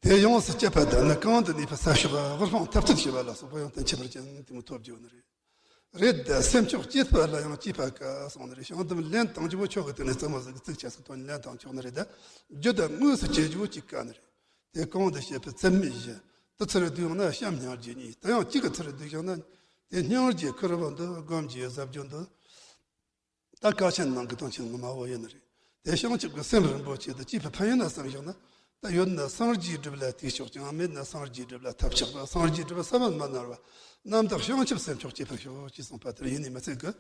དེ་ཡོངས་སུ་སྤྱད་པ་དང་ནི། གང་དུ་གནས་པའི་ས་ཕྱོགས་དབུལ་ཕོངས་འཐབ་རྩོད་བྱེད་པ་ལ་སོགས་པ་ཡོན་ཏན་ཁྱད་པར་ཅན་དེ་མོ་ཐོབ་རྒྱུ་ནི་རེད། རེད་དེ་སེམས་མཆོག་བསྐྱེད་པ་ལ་ཡང་བསྐྱེད་པ་དཀའ་སོང་ནི་རེད། བྱང་སྡོམ་ལེན་བཏང་རྒྱུ་བོ་ཆོག་གི། དེ་ནས་རྩེད་མོ་ཟིག་གི་ཚིགས་ཆ་ཟིག་ཐོན་ལེན་བཏང་ཆོག་ནི་རེད། ད་རྒྱུ་དང་དངོས་སུ་བྱེད་རྒྱུ་བོ་གཅིག་དཀའ་ནི་རེད། དེ་གོང་དུ་བཤད་པའི་ཚད་མེད་བཞི། དེ་ཚུར་བསྡུས་ཡོང་ན་བྱམས་སྙིང་རྗེ་གཉིས། དེ་ཡང་གཅིག་གི་ཚུར་བསྡུས་བཞག་ན། དེ་སྙིང་རྗེ་ཁུར་བོ་འདི་སྒོམ་གྱི་ཟབ་རྒྱུ་འདི། ད་ཀ་ཆེན་ནང་གི་དོན་ཆེན་ངོ་མ་བོ་ཡིན་ནི་རེད། དེ་བྱང་ཆུབ་ཀྱི་སེམས་རིན་པོ་ཆེ་འདི་བསྐྱེད་པའི་ཕན་ཡོན་ན་བསམ་བཞག་ན། ད་ཡོད་ན་སངས་རྒྱས་སྒྲུབ་ལ་ཐེ་ཆོག་ཅིང་། མེད་ན་སངས་རྒྱས་སྒྲུབ་ལ་ཐབས་ཆག་པ། སངས་རྒྱས་སྒྲུབ་པ་ས་བོན་མ་ནར་བ། རྣམ་དག་བྱང་ཆུབ་སེམས་མཆོག་བསྐྱེད་པར་ཤོག་ཅེས་གསུངས་པ་ལྟར་ཡིན་ནི་མི་ཚད་ཀི།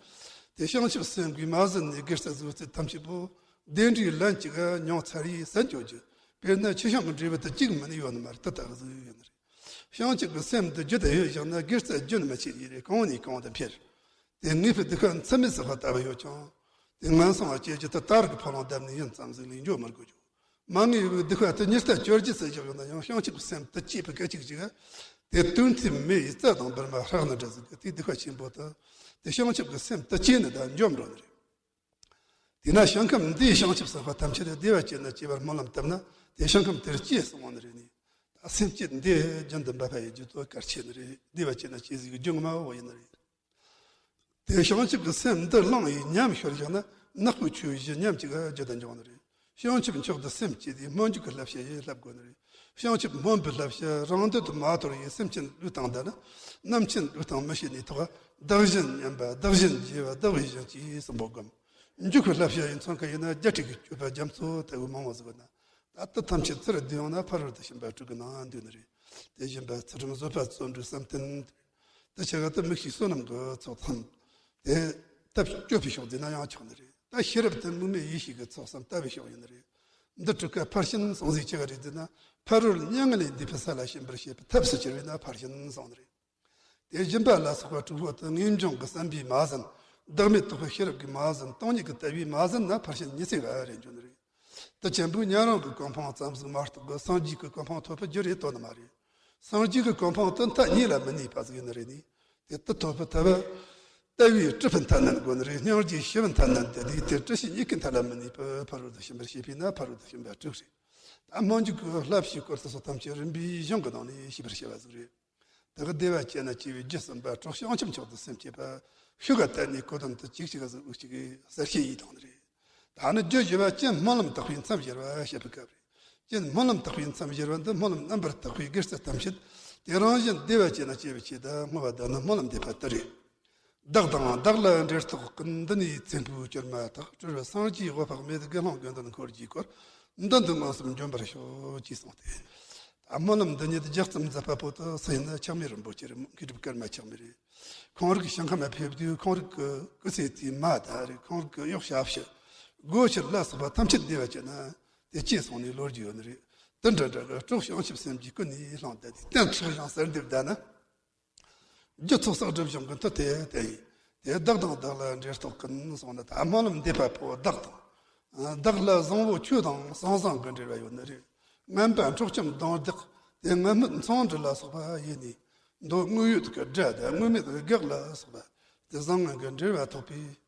དེ་བྱང་ཆུབ་སེམས་ཀྱིས་མ་ཟིན་ནས་དགེ་རྩ་བཟོད་ཚད་ཐམས་ཅད་པོ། བདེ་འབྲས་ལན་གཅིག་མྱོང་ཚར་ཡིས་ཟད་འགྱོ་རྒྱུ། དཔེར་ན་ཆུ་བྱང་གི་འབྲས་བུ་དེ་གཅིག་མིན་ནི་ཡོད་ནི་མ་རེད། དེ་ལྟ་བུ་ཟིག་ཡོད་ནི་རེད། བྱང་ཆུབ་ཀྱི་སེམས་འདི་རྒྱུད་དུ་ཡོད་བཞག་ན། དགེ་རྩ་རྒྱུན་མི་ཆད་ཡིན་རེད། གོང་ནས་གོང་དུ་འཕེལ། དེ་ངེས་པའི་སྡིག་པ་མཚམས་མེད་བསགས་པ་ལྟ་བུ་ཡོད་ཀྱང་། དེ་ངན་སོང་བ་སྐྱེ་རྒྱུ་དེ་དར་གྱི་ཕོ་ལོང་བརྡབས་ནས་ཡུན་ཙམ་ཟིག་ལས་འགྱོ་མི་དགོས་རྒྱུ། མ་ངེས་པའི་སྡིག་པ་དེ་ཉེར་ལྟར་གྱུར་རྒྱུ་ཟེར་བཞག་ཡོད་ན་ཡང་། བྱང་ཆུབ་ཀྱི་སེམས་དེ་བསྐྱེད་པའི་སྐད་ཅིག་གཅིག་ག། དེ་དུས་མཐའི་མེ་ཡིས་རྩྭ་དང་བུར་མ་ཧྲག་ནི་འདྲ་ཟིག་གི། དེའི་སྡིག་པ་ཆེན་པོ་དེ། དེ་བྱང་ཆུབ་ཀྱི་སེམས་དེ་སྐྱེས་ནས་ད་འཇོམས་འགྲོ་ནི་རེད། དེས་ན་ཞིང་ཁམས་འདིའི་བྱང་ཆུབ་སེམས་དཔའ་ཐམས་ཅད་བདེ་བ་ཅན་ན་སྐྱེ་བར་སྨོན་ལམ་བཏབ་ན། དེ་ཞིང་ཁམས་དེར་སྐྱེས་སུ་འོང་ནི་རེད་ནི། ད་སེམས་བསྐྱེད་འདི་རྒྱུན་དུ་འབད་པ་ཡིན་རྒྱུ་དེ་གལ་ཆེ་ནི་རེད། བདེ་བ་ཅན་ན་སྐྱེ་ཟིག་རྒྱུ་ངོ་མ་བོ་ཡིན་ནི་རེད། དེ་བྱང་ཆུབ་ཀྱི་སེམས་འདི་བླངས་ཡིས་ཉམས་ཤོར་བཞག་ན། ནག་པོའི་ཆོས་བཞི་ཉམས་ཀྱི་རྒྱུ་དུ་འགྱུར་ནི་རེད། བྱང་ཆུབ་མཆོག་ཏུ་སེམས་བསྐྱེད་དེ། སྨོན་འཇུག་གི་བསླབ་བྱ་ཡིས་བསླབ་དགོས་ནི་རེད། བྱང་ཆུབ་སྨོན་པའི་བསླབ་བྱ་རང་འདོད་དུ་མ་དོར་བའི་སེམས་ཅན་བསླུས་བཏང་ད་ནི། རྣམ་མཁྱེན་བསླུས་བཏང་མི་ཤེས་ནས་ཐོག། བདག་གཞན་མཉམ་པ་བདག་གཞན་བརྗེ་བ་བདག་བས་གཞན་གྱིས་གསུམ་པོ་བསྒོམ། འཇུག་པའི་བསླབ་བྱ་ཡིས་མཚོན་ཁ་ཡིན་ན། རྒྱལ་སྲས་ཀྱི་སྤྱོད་པ་རྒྱ་མཚོ་ལྟ་བུ་མང་བོ་ཟིག་ཡོད་ན། ད་ལྟ་ཐམས་ཅད་ཚུར་བསྡུས་ཡོང་ན། ཕ་རོལ་ཏུ་ཕྱིན་པ་དྲུག་གི་ནང་འདུས་ནི་རེད། དེ་བཞིན་པ་ཚུལ་ཁྲིམས་བཟོད་པ་བརྩོན་འགྲུས་བསམ་གཏན། དེ་ཆ་ག་དུ་མིག་ཤེས་བསོད་ནམས་ཀྱི་ཚོགས་དང་། དེ་ལྟ་སྤྱོད་པའི་ཕྱོགས་འཛིན་ན་ཡང་ཆོག་ནི་རེད། ད་ཤེས་རབ་དེ་དམིགས་མེད་ཡེ་ཤེས་ཀྱི་ཚོགས་སམ་ལྟ་བའི་ཕྱོགས་ཡིན་ནི་རེད། འདི་དྲུག་ཀ་ཕར་ཕྱིན་སོང་ཟིག་ཆ་ག་རེད་ཟེར་ན། ཕ་རོལ་མྱ་ངན་ལས་འདས་པའི་ས་ལ་ཕྱིན་པར་བྱེད་པའི་ཐབས་སུ་གྱུར་པས་ན་ཕར་ཕྱིན་སོང་ནི་རེད། དེ་སྦྱིན་པ་ལ་སོགས་པ་དྲུག་པོ་དེ་ངེས་འབྱུང་གི་བསམ་པས་མ་ཟིན། བདག་མེད་རྟོགས་པའི་ཤེས་རབ་ཀྱིས་མ་ཟིན། སྟོང་ཉིད་ཀྱི་དལ་བས་མ་ཟིན་ན། ཕར་ཕྱིན་ཉི་ཚེ་བ་རེ་འགྱོ་ནི་རེད། དེ་ཆེན་པོས་ཉན་རང་གི་གོ་འཕང་ཙམ་ཟིག་མ་གཏོགས་གི་སངས་རྒྱས་ཀྱི་གོ་འཕང་ཐོབ་པའི་རྒྱུ་རེད་དོ་ནི་མ་རེད། སངས་རྒྱས་ཀྱི་གོ་འཕང་དེ་མཐའ་གཉིས་ལ་མི་གནས་པ་ཟིག་ཡིན་ནི་རེད་ནི། དེ་དེ་ཐོབ་པའི་ཐབས། དལ་བས་སྲིད་པའི་མཐར་གནོན་དགོས་ནི་རེད། སྙིང་རྗེས་ཞི་བའི་མཐར་གནོན་ཏེ། དེ་དེ་སྲིད་ཞི་གཉིས་ཀའི་མཐའ་ལ་མི་གནས་པར་ཕ་རོལ་ཏུ་ཕྱིན་པར་བྱེད་པས་ན་ཕ་རོལ་ཏུ་ཕྱིན་པ་དྲུག་རེད། ད་སྨོན་འཇུག་གི་བསླབ་བྱའི་སྐོར་དེ་ཚོ་ཐམས་ཅད་རིམ་པས་གཞུང་གི་ནང་ནས་ཤེས་པར་བྱ་བ་ཟིག་རེད། དེ་གི་བདེ་བ་ཅན་ན་སྐྱེ་བའི་རྒྱུ་གསུམ་པ་གྲོགས་བྱང་ཆུབ་མཆོག་ཏུ་སེམས་བསྐྱེད་པ། ཤུགས་ཀ་དལ་གནས་གོ་དོན་དུ་གཅིག་གཅིག་གཟུགས་གཅིག་གི་གསལ་བཤད་ཡིས་དང་ནི་རེད། ད་ནི་རྒྱུ་བཞི་པ་རྐྱེན་སྨོན་ལམ་དག་པས་མཚམས་སྦྱར་བ་བཤད་པའི་སྐབས་རེད། རྐྱེན་སྨོན་ལམ་དག་པས་མཚམས་སྦྱར་བ་འདི་སྨོན་ལམ་རྣམ་པར་དག་པའི་དགེ་རྩ་ཐམས་ཅད་དེ་རང་བཞིན་བདེ་བ་ཅན་ན་སྐྱེ་བའི་ཆེད་དུ་བསྔོ་བ་འདི་ནི་སྨོན་ལམ་འདེབས་པ་དེ་རེད། བདག་དང་བདག་ལ་འབྲེལ་ཐོགས་ཀུན། འདི་ནས་ཚེ་འཕོས་གྱུར་མ་ཐག་སྤྲུལ་པའི་སངས་རྒྱས་འོད་དཔག་མེད། དགེ་སློང་དགེ་འདུན་འཁོར་གྱིས་བསྐོར། མདུན་དུ་མངོན་སུམ་འབྱོན་པར་ཤོག་ཅེས་གསུངས་ཏེ། ད་སྨོན་ལམ་འདི་ཉིད་རྒྱག་རྩོམ་མཛད་པ་པོ་དེ་སུ་ཡིན་ན་ཆགས་མེད་རིན་པོ་ཆེ་རེད། མཁས་གྲུབ་ཀརྨ་ཆགས་མེད་རེད། ཁོང་རིགས་ཞིང་ཁམས་ལ་ཕེབས་དུས་ཁོང་རིགས་ཀྱི་སྐུ་ཚེ་དེའི་མ་དག་རེད། ཁོང་རིགས་ཀྱི་གཡོག་བྱ་བྱེད་སྒོ་ཕྱིར་ལ་སོགས་པ་ཐམས་ཅད་བདེ་བ་ཅན་ན་དེ་སྐྱེས་སོང་ནས་ལོ་རྒྱུས་ཡོད་ནི་རེད། དེ་འདྲ་འདྲ་གི་གྲོགས་བྱང་ཆུབ་སེམས་ཀྱིས་ཀུན་ནས་བསླངས་ཏེ། དེ་སྟེང་ཕྱོགས་བཞིན་གསལ་འདེབས་བསྡད་ན། རྒྱུ་ཚོགས་བསགས་སྒྲིབ་སྦྱང་གི་མཐུ་དེ་དེ་ཡིན། དེ་བདག་དང་བདག་ལ་འབྲེལ་ཐོགས་ཀུན་གསུངས་ནི། ད་སྨོན་ལམ་འདེབས་པ་པོ་བདག་དང་། བདག་ལ་བཟང་པོ་ཆོས་དང་ཟང་ཟིང་གི་འབྲེལ་བ་ཡོད་ནི་རེད། ངན་པ་འཕྲོག་བཅོམ་རྡུང་རྡེག་དེ་ངན་སྨོད་མཚང་འབྲུ་ལ་སོགས་པ་ཡིན་ནི། མདོ་དངོས་ཡོད་ཀྱི་དགྲ་དང་དངོས་མེད་ཀྱི་བགེགས་ལ་སོགས་པ་དེ་བཟང་ངན་གྱི་འབྲེལ་བ་ཐོགས་པས།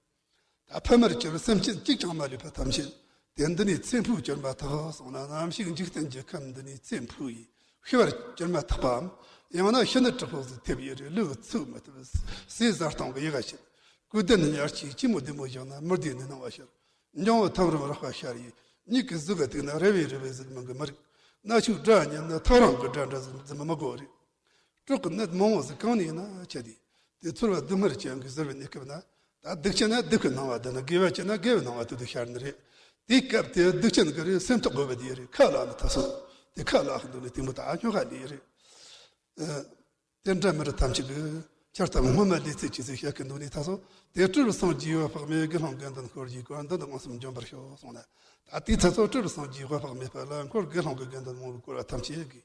ད་ཕ་མར་གྱུར་སེམས་ཅན་གཅིག་ཀྱང་མ་ལུས་པ་ཐམས་ཅད་དེ་འདི་ནས་ཚེ་འཕོས་གྱུར་མ་ཐག་གསུངས་ན། ནམ་ཞིག་འཇིག་རྟེན་གྱི་ཁམས་འདི་ནས་ཚེ་འཕོས་ཡི་ཤི་བར་གྱུར་མ་ཐག་པའམ། ཡང་ན་ཤི་ནད་དྲག་པོ་ཟིག་ཐེབས་ཡི་རེད། ལུས་ཚུགས་མི་ཐུབ། ཟས་ཟ་སྟངས་ཀྱི་ཡི་ག་ཆད། སྐུ་གདན་ཉར་ཆེས་ཆི་མོ་བདེ་མོ་བཞག་ན་མི་བདེ་ནི་སྣང་བ་ཤར། འགྱང་བུ་ཐམ་རུམ་རགས་པ་ཤར་ཡི། མྱིག་གི་གཟུགས་ཀ་བལྟས་ན་རེ་བའི་རེ་བའི་གཟུགས་མིན་གི་མི་རིག། སྣ་ཆུ་སྒྲ་ཉན་ན་ཐག་རིང་གི་སྒྲ་འདྲ་ཟིག་འཛིན་མི་དགོས་རེད། སྲོག་གི་ནད་མང་བོ་ཟིག་གང་ནས་ཡིན་ན་ཆད་དེ། དེ་ཚོར་བ་སྡུག་བསྔལ་ཅན་གྱིས་གཟིར་བའི་གནས་སྐབས་ན། ད་སྡིག་ཅན་ན་སྡིག་གི་སྣང་བ་འདི་ནི། དགེ་བ་ཅན་ན་དགེ་བའི་སྣང་བ་དེ་དུ་ཤར་ནི་རེད། དེའི་སྐབས་དེ་སྡིག་ཅན་གྱི་རེད། སེམས་ཐག་དགོས་པ་དེ་རེད། ཁ་ལག་ནི་ཐ་སོ། དེ་ཁ་ལག་གི་འདུག་ནི་དེ་མོ་ད་སྨྱོ་ཁ་ལས་རེད། ཨ། དེ་འདྲ་མི་རིགས་ཐམས་ཅད་ཀྱིས་ཁྱེར་ཐབས་སྔོན་མ་ལས་ཚེ་ཆེ་ཚེ་བཤད་ཀྱི་འདུག་ནི་ཐ་སོ། དེ་སྤྲུལ་པའི་སངས་རྒྱས་འོད་དཔག་མེད། དགེ་སློང་དགེ་འདུན་འཁོར་གྱིས་བསྐོར། མདུན་དུ་མངོན་སུམ་འབྱོན་པར་ཤོག་གསུངས་ན། ད་དེའི་ཐ་སོ་སྤྲུལ་པའི་སངས་རྒྱས་འོད་དཔག་མེད་པ་ལ་འཁོར་དགེ་སློང་གི་དགེ་འདུན་མང་པོས་བསྐོར་བ་ཐམས་ཅད་ཀྱིས།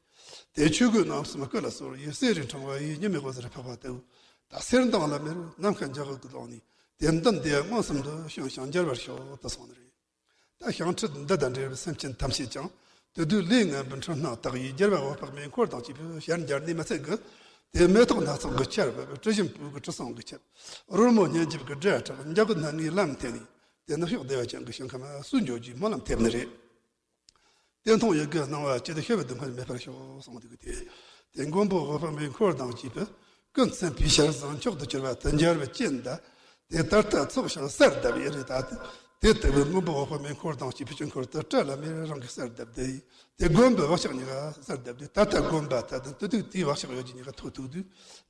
དེ་ཆོས་གོས་རྣམ་གསུམ་སྐུ་ལ་གསོལ་ཡི། གསེར་རིའི་ཕྲེང་བ་ཡིས་ཉི་མའི་འོད་ཟེར་ཕོག་པ་ལྟ་བུ། ད་གསེར་མདངས་ལ་མེར་ནམ་མཁའ་འཇའ་གུར་གྱི་ཀློང་ནས། དེ་མདུན་དེ་མངོན་སུམ་དུ་བྱོན་ཞིང་མཇལ་བར་ཤོག་ཏུ་གསུངས་ནི་རེད། ད་ཞིང་ཁྲིད་འདི་དང་འབྲེལ་བའི་སེམས་ཅན་ཐམས་ཅད་ཀྱང་དེ་དུས་ལས་ངན་པའི་འཁྲུལ་སྣང་དག་ཡིས་རྒྱལ་བ་འོད་དཔག་མེད་འཁོར་དང་བཅས་པའི་ཞལ་མཇལ་ནས་མི་ཚད་གི། དེ་མེ་ཏོག་སྣ་ཚོགས་ཀྱི་ཆར་བབས། དྲི་ཞིམ་སྤོས་ཀྱི་དྲི་བསུང་གི་ཆར། རོལ་མོ་སྙན་འཇེབས་ཀྱི་སྒྲ་གྲགས། འཇའ་གུར་སྣ་ལྔའི་ལམ་འཐེན་ནས། དེ་ནུབ་ཕྱོགས་བདེ་བ་ཅན་གྱི་ཞིང་ཁམས་སུ་འགྱོ་རྒྱུའི་སྨོན་ལམ་ཐེབས་ནི་རེད། དེ་མཐོང་ཡི་གེ་སྣང་བ་བཅད། ཤི་བའི་སྡུག་བསྔལ་མེད་པར་ཤོག་གསུངས་འདུག་སྟེ། དེ་མགོན་པོ་འོད་དཔག་མེད་འཁོར་དང་བཅས་པའི་ཀུན་མཚན་པའི་ཞལ་བཟང་མཆོག་ཏུ་གྱུར་པ་དེ་མཇལ་བའི་རྐྱེན་དང་། དེ་ད་ལྟ་ཚོགས་ཞིང་གསལ་གདབ་ཡི་རེད། ད་དེ་ལྟ་བུའི་མགོན་པོ་འོད་དཔག་མེད་འཁོར་དང་བཅས་པའི་དཀྱིལ་འཁོར་དུ་བཀྲ་ལ་མེར་རང་གིས་གསལ་གདབ་སྟེ། དེ་དགོན་པའི་བག་ཆགས་གཉིས་ཀ་གསལ་གདབ་སྟེ། ད་ལྟ་དགོན་པ་ད་དང་དེ་དུས་དེའི་བག་ཆགས་ཡོད་རྒྱུ་གཉིས་ཀ་ཐུག་ཐུག་དུས།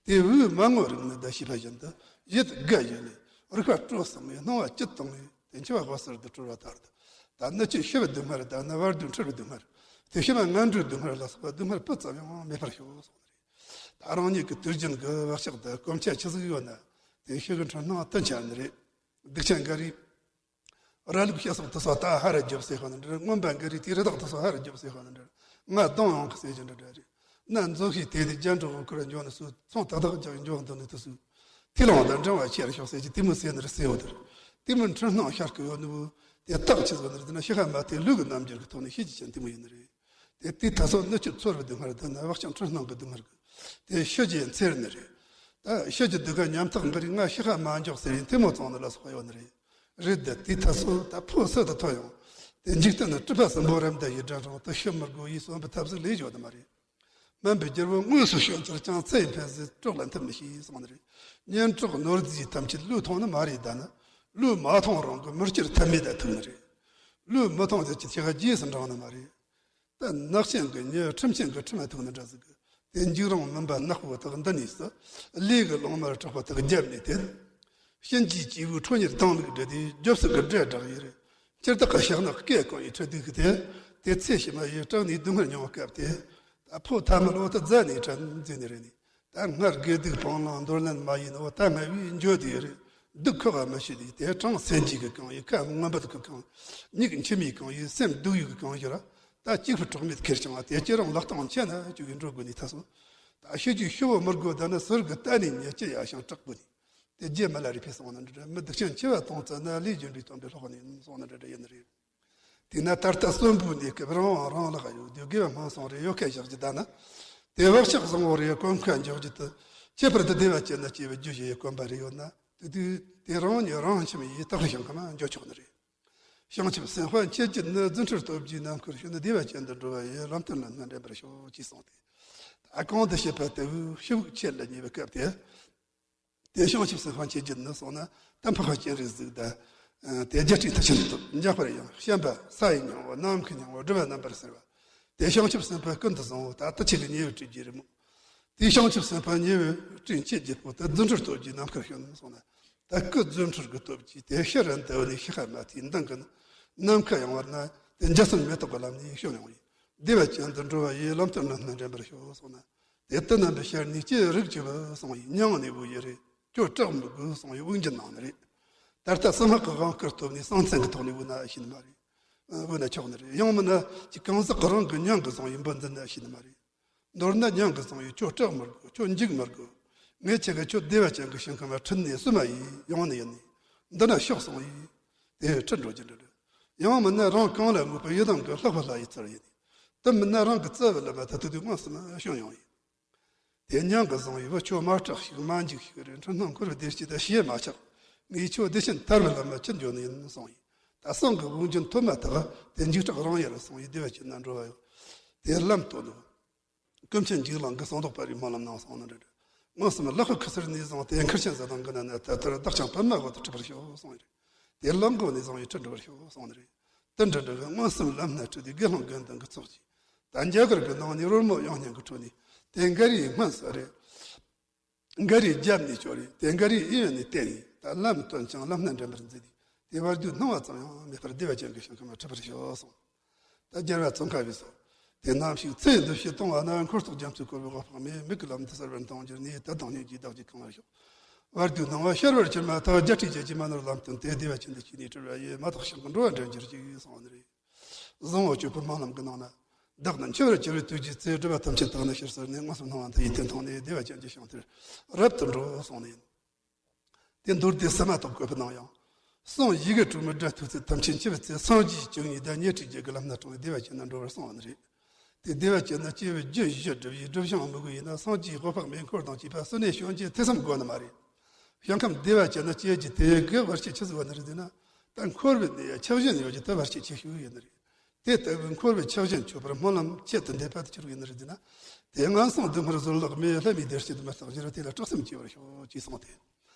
དེ་བོས་མ་ངོ་རིག་ནི་ད་ཤེས་པ་བཞིན་དུ་ཡིད་དགའ་ཡི་ལས་རིག་པ་སྤྲོ་སོང་བས་སྣང་བ་ཅི་གཏོང་བས། དེ་འཆི་བ་འོད་གསལ་དུ་གྲོལ་བ་ལྟར་དུ། ད་ནི་ཅི་ཤི་བའི་སྡུག་བསྔལ་དང་ནི་བར་དོའི་འཁྲུལ་བའི་སྡུག་བསྔལ། དེ་ཤི་བ་ངན་འགྲོའི་སྡུག་བསྔལ་ལ་སོགས་པ་སྡུག་བསྔལ་སྤུ་ཙམ་ཡང་མེད་པར་ཤོག་གསུངས་པ་རེད། ད་རང་ཉིད་ཀྱི་དུས་རྒྱུན་གྱི་བག་ཆགས་དང་གོམས་ཆ་ཆི་ཟིག་ཡོད་ན། དེ་ཤི་གི་འཁྲུལ་སྣང་དུ་འཆར་ནི་རེད། སྡིག་ཅན་འགའ་རེས་ར་ལུག་སྐྱ་སོགས་དེ་ཚོ་ད་ཧ་ར་རྒྱོབ་ཟེར་ཁོ་ན་འདྲ། རྔོན་པ་འགའ་རེས་དེའི་རི་དྭགས་དེ་ཚོ་ཧ་ར་རྒྱོབ་ཟེར་ཁོ་ན་འདྲ། ང་གདོང་ཡོང་གི་ཟེར་གྱི་འདྲ་འདྲ་རེད། ན་མཛོ་ཤིག་དེ་དེ་རྒྱ་འབྲོག་གི་ཁུར་འཇོག་ནི་སུ། ཚོང་ཏག་ཏག་རྒྱག་འཇོག་འདུག་ནི་དུ་སུ། ཐིག་ལོང་དང་འབྲེལ་བ་ཆེར་ཤོག་ཟེར་གྱི་དེ་མོ་ཟེར་ནི་རེད་ཟེར་བ་དེར། དེ་མོ་འཁྲུལ་སྣང་ཤར་གི་ཡོད་ནི་བུ། དེ་རྟགས་ཆི་ཟིག་ནི་རེད་ཟེར་ན། ཤི་ཁ་མ་དེ་ལུས་ཀྱི་རྣམ་འགྱུར་གྱི་ཐོག་ནས་ཤེས་རྒྱུ་ཅན་དེ་མོ་ཡིན་ནི་རེད། དེ་དེའི་ད་སོ་ནི་ཅི་ཚོར་བའི་སྡུག་བསྔལ་དེ་ནི་བག་ཆགས་འཁྲུལ་སྣང་གི་སྡུག་བསྔལ་གི། དེ་ཤི་རྒྱུའི་འཚེར་ནི་རེད། ད་ཤི་རྒྱུ་སྡུག་ག་ཉམ་ཐག་འགའ་རེས་ང་ཤི་ཁ་མ་འཇོག་ཟེར་ཡིན་དེ་མོ་བཙོང་ནི་ལ་སོགས་པ་ཡོད་ནི་རེད། རེད་དེ་དེའི་ད་སོ་ད་ཕོ་སི་ཏུ་ཐོ་ཡོང་། དེ་འཇིག་རྟེན་ན་སྲིད་པ་གསུམ་པོ་རེ་མདའ་ཡི་དགྲ་རང་དུ་ཤི་མི་དགོས་ཡིས་གསོན་པའི་ཐབས་ཟིག་ལས་ཡོད་ནི་མ་རེད། སྨན་པའི་རྒྱལ་པོ་དངོས་སུ་བྱོན་ཚུལ་ཀྱང་། ཚེ་ཡི་ཕན་ཟེར་གྲོགས་ལ་མཐུན་མི་ཤེས་གསུངས་ནི་རེད། གཉེན་གྲོགས་ནོར་རྫས་ཐམས་ཅད་བློས་ཐོངས་ནི་མ་རེད། ད་ནི་བློས་མ་ཐོངས་རུང་གི་མི་སྐྱུར་ཐབས་མེད་ད་ཐུག་ནི་རེད། བློས་མི་ཐོངས་ཟེར་གྱི་ཐེ་ག་རྗེས་སུ་འབྲང་ནི་མ་རེད། ད་ནག་ཅན་གྱི་མྱི་ཁྲིམས་ཅན་གྱི་ཁྲིམས་ལ་ཐུག་ནི་འདྲ་ཟིག་གི། དེ་འཇིགས་རུང་མུན་པ་ནག་པོ་དག་འདི་ནས་སུ། ལས་ཀྱི་ལོང་མར་གྲགས་པ་དག་རྒྱབ་ནས་དེ། གཤིན་རྗེའི་སྐྱེས་བུའི་ཁྲོ་གཉེར་དང་ལུགས་འདྲ་དེ་རྒྱབ་སུ་གི་འདྲེ་བསྒྲགས་ཡི་རེད། སྤྱིར་བདག་གི་ཞག་ནག་སྐད་གང་ཡིན་ཁྲི་སྡུག་གི་དེ། དེ་ཚེ་ཕྱི་མ་ཡི་སྐྲག་ནས་སྡུག་བསྔལ་མྱོང་བ་སྐབས་དེ། ད་ཕོ་ཐ་མལ་འོ་ད་རྫ་ནས་དྲན་མཛད་ནི་རེད་ནི། ད་སྔར་དགེ་སྡིག་སྤང་བླང་འདོར་ལེན་མ་ཡིན་འོ་ད་སྔ་བས་འགྱོ་དེ་རེད། སྡུག་ཁུག་ག་མི་ཤེས་དེ་དེ་གྲངས་སེན་གྱི་གི་གང་ཡིན། ཁ་ངན་པ་གི་གང་། མྱིག་མཆི་མའི་གང་ཡིན། སེམས་སྡུག་ཡུག་གི་གང་ཡིན་ར། ད་གཅིག་པུ་གྲོགས་མེད་ཁེར་རྐྱང་དེ་ཁྱེད་རང་ལག་སྟོང་ཆེ་ན་བཅུག་གི་འགྲོ་དགོས་ནི་ད་སོ། ད་ཤི་རྒྱུའི་ཤི་བོ་མི་དགོས། ད་ནི་ཟུར་གི་ལྟ་ནས་ཉེ་ཅི་ཡ་ཞིང་སྐྲག་དགོས་ནི། དེ་རྗེ་མི་ལ་རས་པས་གསུངས་ནི་འདྲ་འདྲ། མི་སྡིག་ཅན་འཆི་བ་དང་བཅས་ན། ལས་རྒྱུ་འབྲས་སྟོན་པའི་སློབ་གཉེར་ཡིན་གསུངས་ནི་འདྲ་འདྲ་ཡིན་ནི་རེད། དེས་ན་ད་ལྟ་གསོན་པོའི་གནས་སྐབས་རང་དབང་རང་ལག་ཡོད་དུས་དགེ་བ་སྔོན་སོང་རེ་ཡོད་ཁ་བཞག་རྒྱུ་ད་ན། དེ་བག་ཆགས་བཟང་བོ་རེ་གོམས་ཁ་འཇོག་རྒྱུ་དུ། ཁྱད་པར་དུ་བདེ་བ་ཅན་ན་སྐྱེ་བའི་རྒྱུ་ཞེས་གོམས་པ་རེ་ཡོད་ན། དེ་དུས་དེ་རང་ཉིད་རང་ཁྱིམ་ཡིས་དག་པའི་ཞིང་ཁམས་འགྱོ་ཆོག་ནི་རེད། བྱང་ཆུབ་སེམས་དཔའ་མཆེད་བརྒྱད་ནི། རྫུ་འཕྲུལ་སྟོབས་ཀྱིས་ནམ་མཁར་ཞོན། བདེ་བ་ཅན་དུ་འགྲོ་བ་ཡི། ལམ་སྟོན་ལམ་སྣ་འདྲེན་པར་ཤོག་ཅེས་གསུངས་ཏེ། ད་གོང་དུ་བཤད་པ་ལྟ་བུའི་ཕྱི་དབུགས་ཆད་ལ་ཉེ་བའི་སྐབས་དེ། དེ་བྱང་ཆུབ་སེམས་དཔའ་མཆེད་བརྒྱད་ནི་གསུངས་ན། ད་འཕགས་པ་སྤྱན་རས་གཟིགས་དང་། དེ་རྒྱལ་སྲས་མཐུ་ཆེན་ཐོབ། འཇམ་དཔལ་དབྱངས། བྱམས་པ། ས་ཡི་སྙིང་པོ། ནམ་མཁའི་སྙིང་པོ། སྒྲུབ་པ་རྣམ་པར་གསལ་བ། དེ་བྱང་ཆུབ་སེམས་དཔའ་ཀུན་ཏུ་བཟང་པོ། ད་ལྟ་ཁྱེད་ཀྱི་ཉེ་བའི་སྲས་ཀྱི་རེད་མོད། དེ་བྱང་ཆུབ་སེམས་དཔའ་ཉེ་བའི་སྲས་མཆེད་བརྒྱད་པོ་དེ་རྫུ་འཕྲུལ་སྟོབས་ཀྱིས་ནམ་མཁར་ཞོན་གསུངས་ན། ད་སྐུ་རྫུ་འཕྲུལ་གྱི་སྟོབས་ཀྱིས་དེ་ཤར་ར་འདབས་ནས་ཤི་ཁ་མ་ཐེའི་མདུན་གྱི་ནམ་མཁའ་ཡངས་པ་ན། དེ་འཇའ་ཚོན་མེ་ཏོག་གི་ལམ་ནས་ཞོན་ཡོང་བས། བདེ་བ་ཅན་དུ་འགྲོ་བ་ཡི། ལམ་སྟོན་ལམ་སྣ་འདྲེན་པར་ཤོག་གསུངས་ན། དེ་དེ་རྣམ་པའི་ཤར་ནས་ཀྱེ་རིགས་ཀྱི་བུ་གསུངས་ཡི། མྱང་ནས་བུ་ཡི་རེད། ཁྱོད་སྐྲག་མི་དགོས་གསུངས་ཡི། དབུགས་འབྱིན་གནང་ནི་རེད། ད་ལྟ་གསང་སྔགས་ཀྱི་དབང་བསྐུར་ཐོབ་ནས་གསང་མཚན་གྱི་ཐོག་ནས་བུ་ན་ཤི་ནི་མ་རེད། བུ་ན་ཆོག་ནི་རེད། ཡང་མིན་ན་ཅིག་གང་ཟག་གི་རང་གི་མྱང་གི་གསུངས་ཡི། འབུ་འཛིན་ན་ཤི་ནི་མ་རེད། མདོར་ན་མྱང་གི་གསུངས་ཡི། ཁྱོད་སྐྲག་མི་དགོས། ཁྱོད་འཇིགས་མི་དགོས། ངས་ཁྱེད་ཀྱི་ཁྱོད་བདེ་བ་ཅན་གྱི་ཞིང་ཁམས་ལ་ཁྲིད་ནས་སུ་མ་ཡིན་ཡོང་ནི་ཡིན་ནི། འདི་ན་ཤོག་གསུངས་ཡི། དེ་ཁྲིད་འགྲོ་རྒྱུ་འདྲ་འདྲ། ཡང་མིན་ན་རང་གང་ལ་མོས་པའི་ཡི་དམ་གྱི་ལྷག་པ་ལྷ་ཡི་ཚུལ་ཡིན་ནི། དེ་མིན་ན་རང་གི་རྩ་བའི་ལམ་མ་ཐུག་དུས་དངོས་སུ་མ་བྱོན་ཡོང་ཡི། དེ་མྱང་གི་གསུངས་ཡི། བུ་ཁྱོད་མ་སྐྲག་ཞིག་མ་འཇིགས་ཤིག་རེ། འཁྲུལ་སྣང་འཁོར་བའི་བདེ་སྐྱིད་དེ་ཞེ་མ་ཆགས། ངས་ཁྱོད་བདེ་ཆེན་ཐར་བའི་ལམ་མ་ཁྱེར་འགྱོ་ནི་ཡིན་གསུངས་ཡི། ད་གསང་གི་དབུགས་འབྱིན་ཐོབ་མ་ཐག་དེ་འཇིགས་སྐྲག་རང་ཡལ་གསུངས་ཡི། བདེ་བ་ཅན་ན་འགྲོ་བ་ཡོད། དེ་ལམ་སྟོན་ནོ། ཀུན་མཁྱེན་འཇིགས་གླིང་གི་གསང་སྡོང་པ་རིའི་སྨོན་ལམ་ནང་གསུངས་ནི་རེད། མངོན་སུམ་ལག་པའི་ཁུ་ཚུར་ནས་བཟུང་སྟེ། མཁར་ཆེན་གཟི་མདངས་ཀྱི་ནང་ན་ད་ལྟར་བདག་ཀྱང་པདྨ་འོད་དུ་འཁྲིད་པར་ཤོག་གསུངས་ཡི་རེད། དེ་ལག་མགོ་ནས་བཟུང་ཡི་ཁྲིད་འགྲོ་བར་ཤོག་གསུངས་ནི་རེད། དེ་འདྲ་འདྲ་བའི་མངོན་སུམ་ལམ་སྣ་ཁྲིད་དེ་དགེ་སློང་དགེ་འདུན་གྱི་ཚོགས་ཀྱིས། ད་རྒྱ་གར་གྱི་ནང་ནས་རོལ་མོ་དབྱངས་སྙན་གྱི་ཁྲོད་ནས་དེ་འགའ་རེས་སྔོན་སུ་རེད། འགའ་རེས་རྒྱབ་ནས་སྐྱོར་རེད། དེ་འགའ་རེས་གཡས་ནས་བསྟན་ནས་ད་ལམ་སྟོན་ཅིང་ལམ་སྣ་འདྲེན་པར་མཛད་དེ། དེ་བར་དུ་སྣང་བ་ཙམ་ཡང་མེད་པར་བདེ་བ་ཅན་གྱི་ཞིང་ཁམས་ལ་ཁྲིད་པར་ཤོག་གསུངས། ད་རྒྱལ་བ་ཙོང་ཁ་པས་སོ། དེ་ནམ་ཞིག་ཚེ་འདི་ཕྱི་གཏོང་བ་ན། འཁོར་ཚོགས་རྒྱ་མཚོའི་འཁོར་བའི་འོད་དཔག་མེད། མིག་གི་ལམ་དུ་གསལ་བར་མཐོང་གྱུར་ནས། དད་དང་སྙིང་རྗེས་བདག་གིས་གང་བར་ཤོག། བར་དུའི་སྣང་བ་ཤར་བར་གྱུར་མ་ཐག་རྒྱལ་སྲས་བཅས་ཀྱི་མ་ནོར་ལམ་སྟོན་ཏེ། བདེ་བ་ཅན་དུ་སྐྱེས་ནས་སྤྲུལ་པ་ཡི། མ་དག་ཞིང་གི་འགྲོ་བ་འདྲེན་གྱུར་ཅིག་གསུངས་པ་ནི་རེད། བཟང་པོ་སྤྱོད་པའི་སྨོན་ལམ་གྱི་ནང་ན། བདག་ནི་འཆི་བར་གྱུར་པའི་དུས་ཀྱི་ཚེ། སྒྲིབ་པ་ཐམས་ཅད་དག་ནས་ཕྱིར་བསལ་ནས། མངོན་སུམ་སྣང་བ་མཐའ་ཡས་དེ་མཐོང་ནས། བདེ་བ་ཅན་གྱི་ཞིང་དེར་རབ་ཏུ་འགྲོ་གསུངས་ནས། དེ་མདོར་བསྡུས་སུ་མ་གཏོགས་བཀོད་པའི་ནང་ཡང་། གསུང་ཡི་གེ་དྲུག་མའི་སྒྲ་ཐོས་ཚད་ཐམས་ཅད་འཆི་བའི་ཚེ་སངས་རྒྱས་བཅུ་གཉིས་དང་ཉི་ཁྲིའི་རྒྱལ་གྱི་ལམ་སྣ་དྲངས་ཏེ་བདེ་བ་ཅན་ན་འགྲོ་བར་གསུངས་པ་ནི་རེད། དེ་བདེ་བ་ཅན་ན་སྐྱེ་བའི་རྒྱུ་བཞི་སྒྲུབ་ཡི། སྒྲུབ་ཞིང་མི་དགོས་ཡིན་ན། སངས་རྒྱས་འོད་དཔག་མེད་འཁོར་དང་བཅས་པ་སུ་ནས་བྱོན་ཅི་ཐེ་ཚོམ་དགོས་ནི་མ་རེད། ཞིང་ཁམས་བདེ་བ་ཅན་ན་སྐྱེ་རྒྱུ་དེ་གི་བར་ཆད་ཆི་ཟིག་ཡོད་ནི་རེད་ཟེར་ན། ད་འཁོར་བའི་གནས་ཡ་ཆགས་ཞེན་ཡོད་རྒྱུ་དེ་བར་ཆད་ཆེ་ཤོས་ཡིན་ནི་རེད། དེ་ལྟ་བུའི་འཁོར་བའི་ཆགས་ཞེན་ཆོད་པར་སྨོན་ལམ་ཆེད་དུ་འདེབས་པ་དེ་ཆི་རུ་ཡིན་ནི་རེད་ཟེར་ན། དེ་ངན་སོང་སྡུག་བསྔལ་བཟོད་གླགས་མེད། ལྷ་མིའི་བདེ་སྐྱིད་མི་རྟག་འགྱུར། དེ་ལ་སྐྲག་སེམས་སྐྱེ་བར་ཤོག་ཅེས་གསུངས་ཏེ།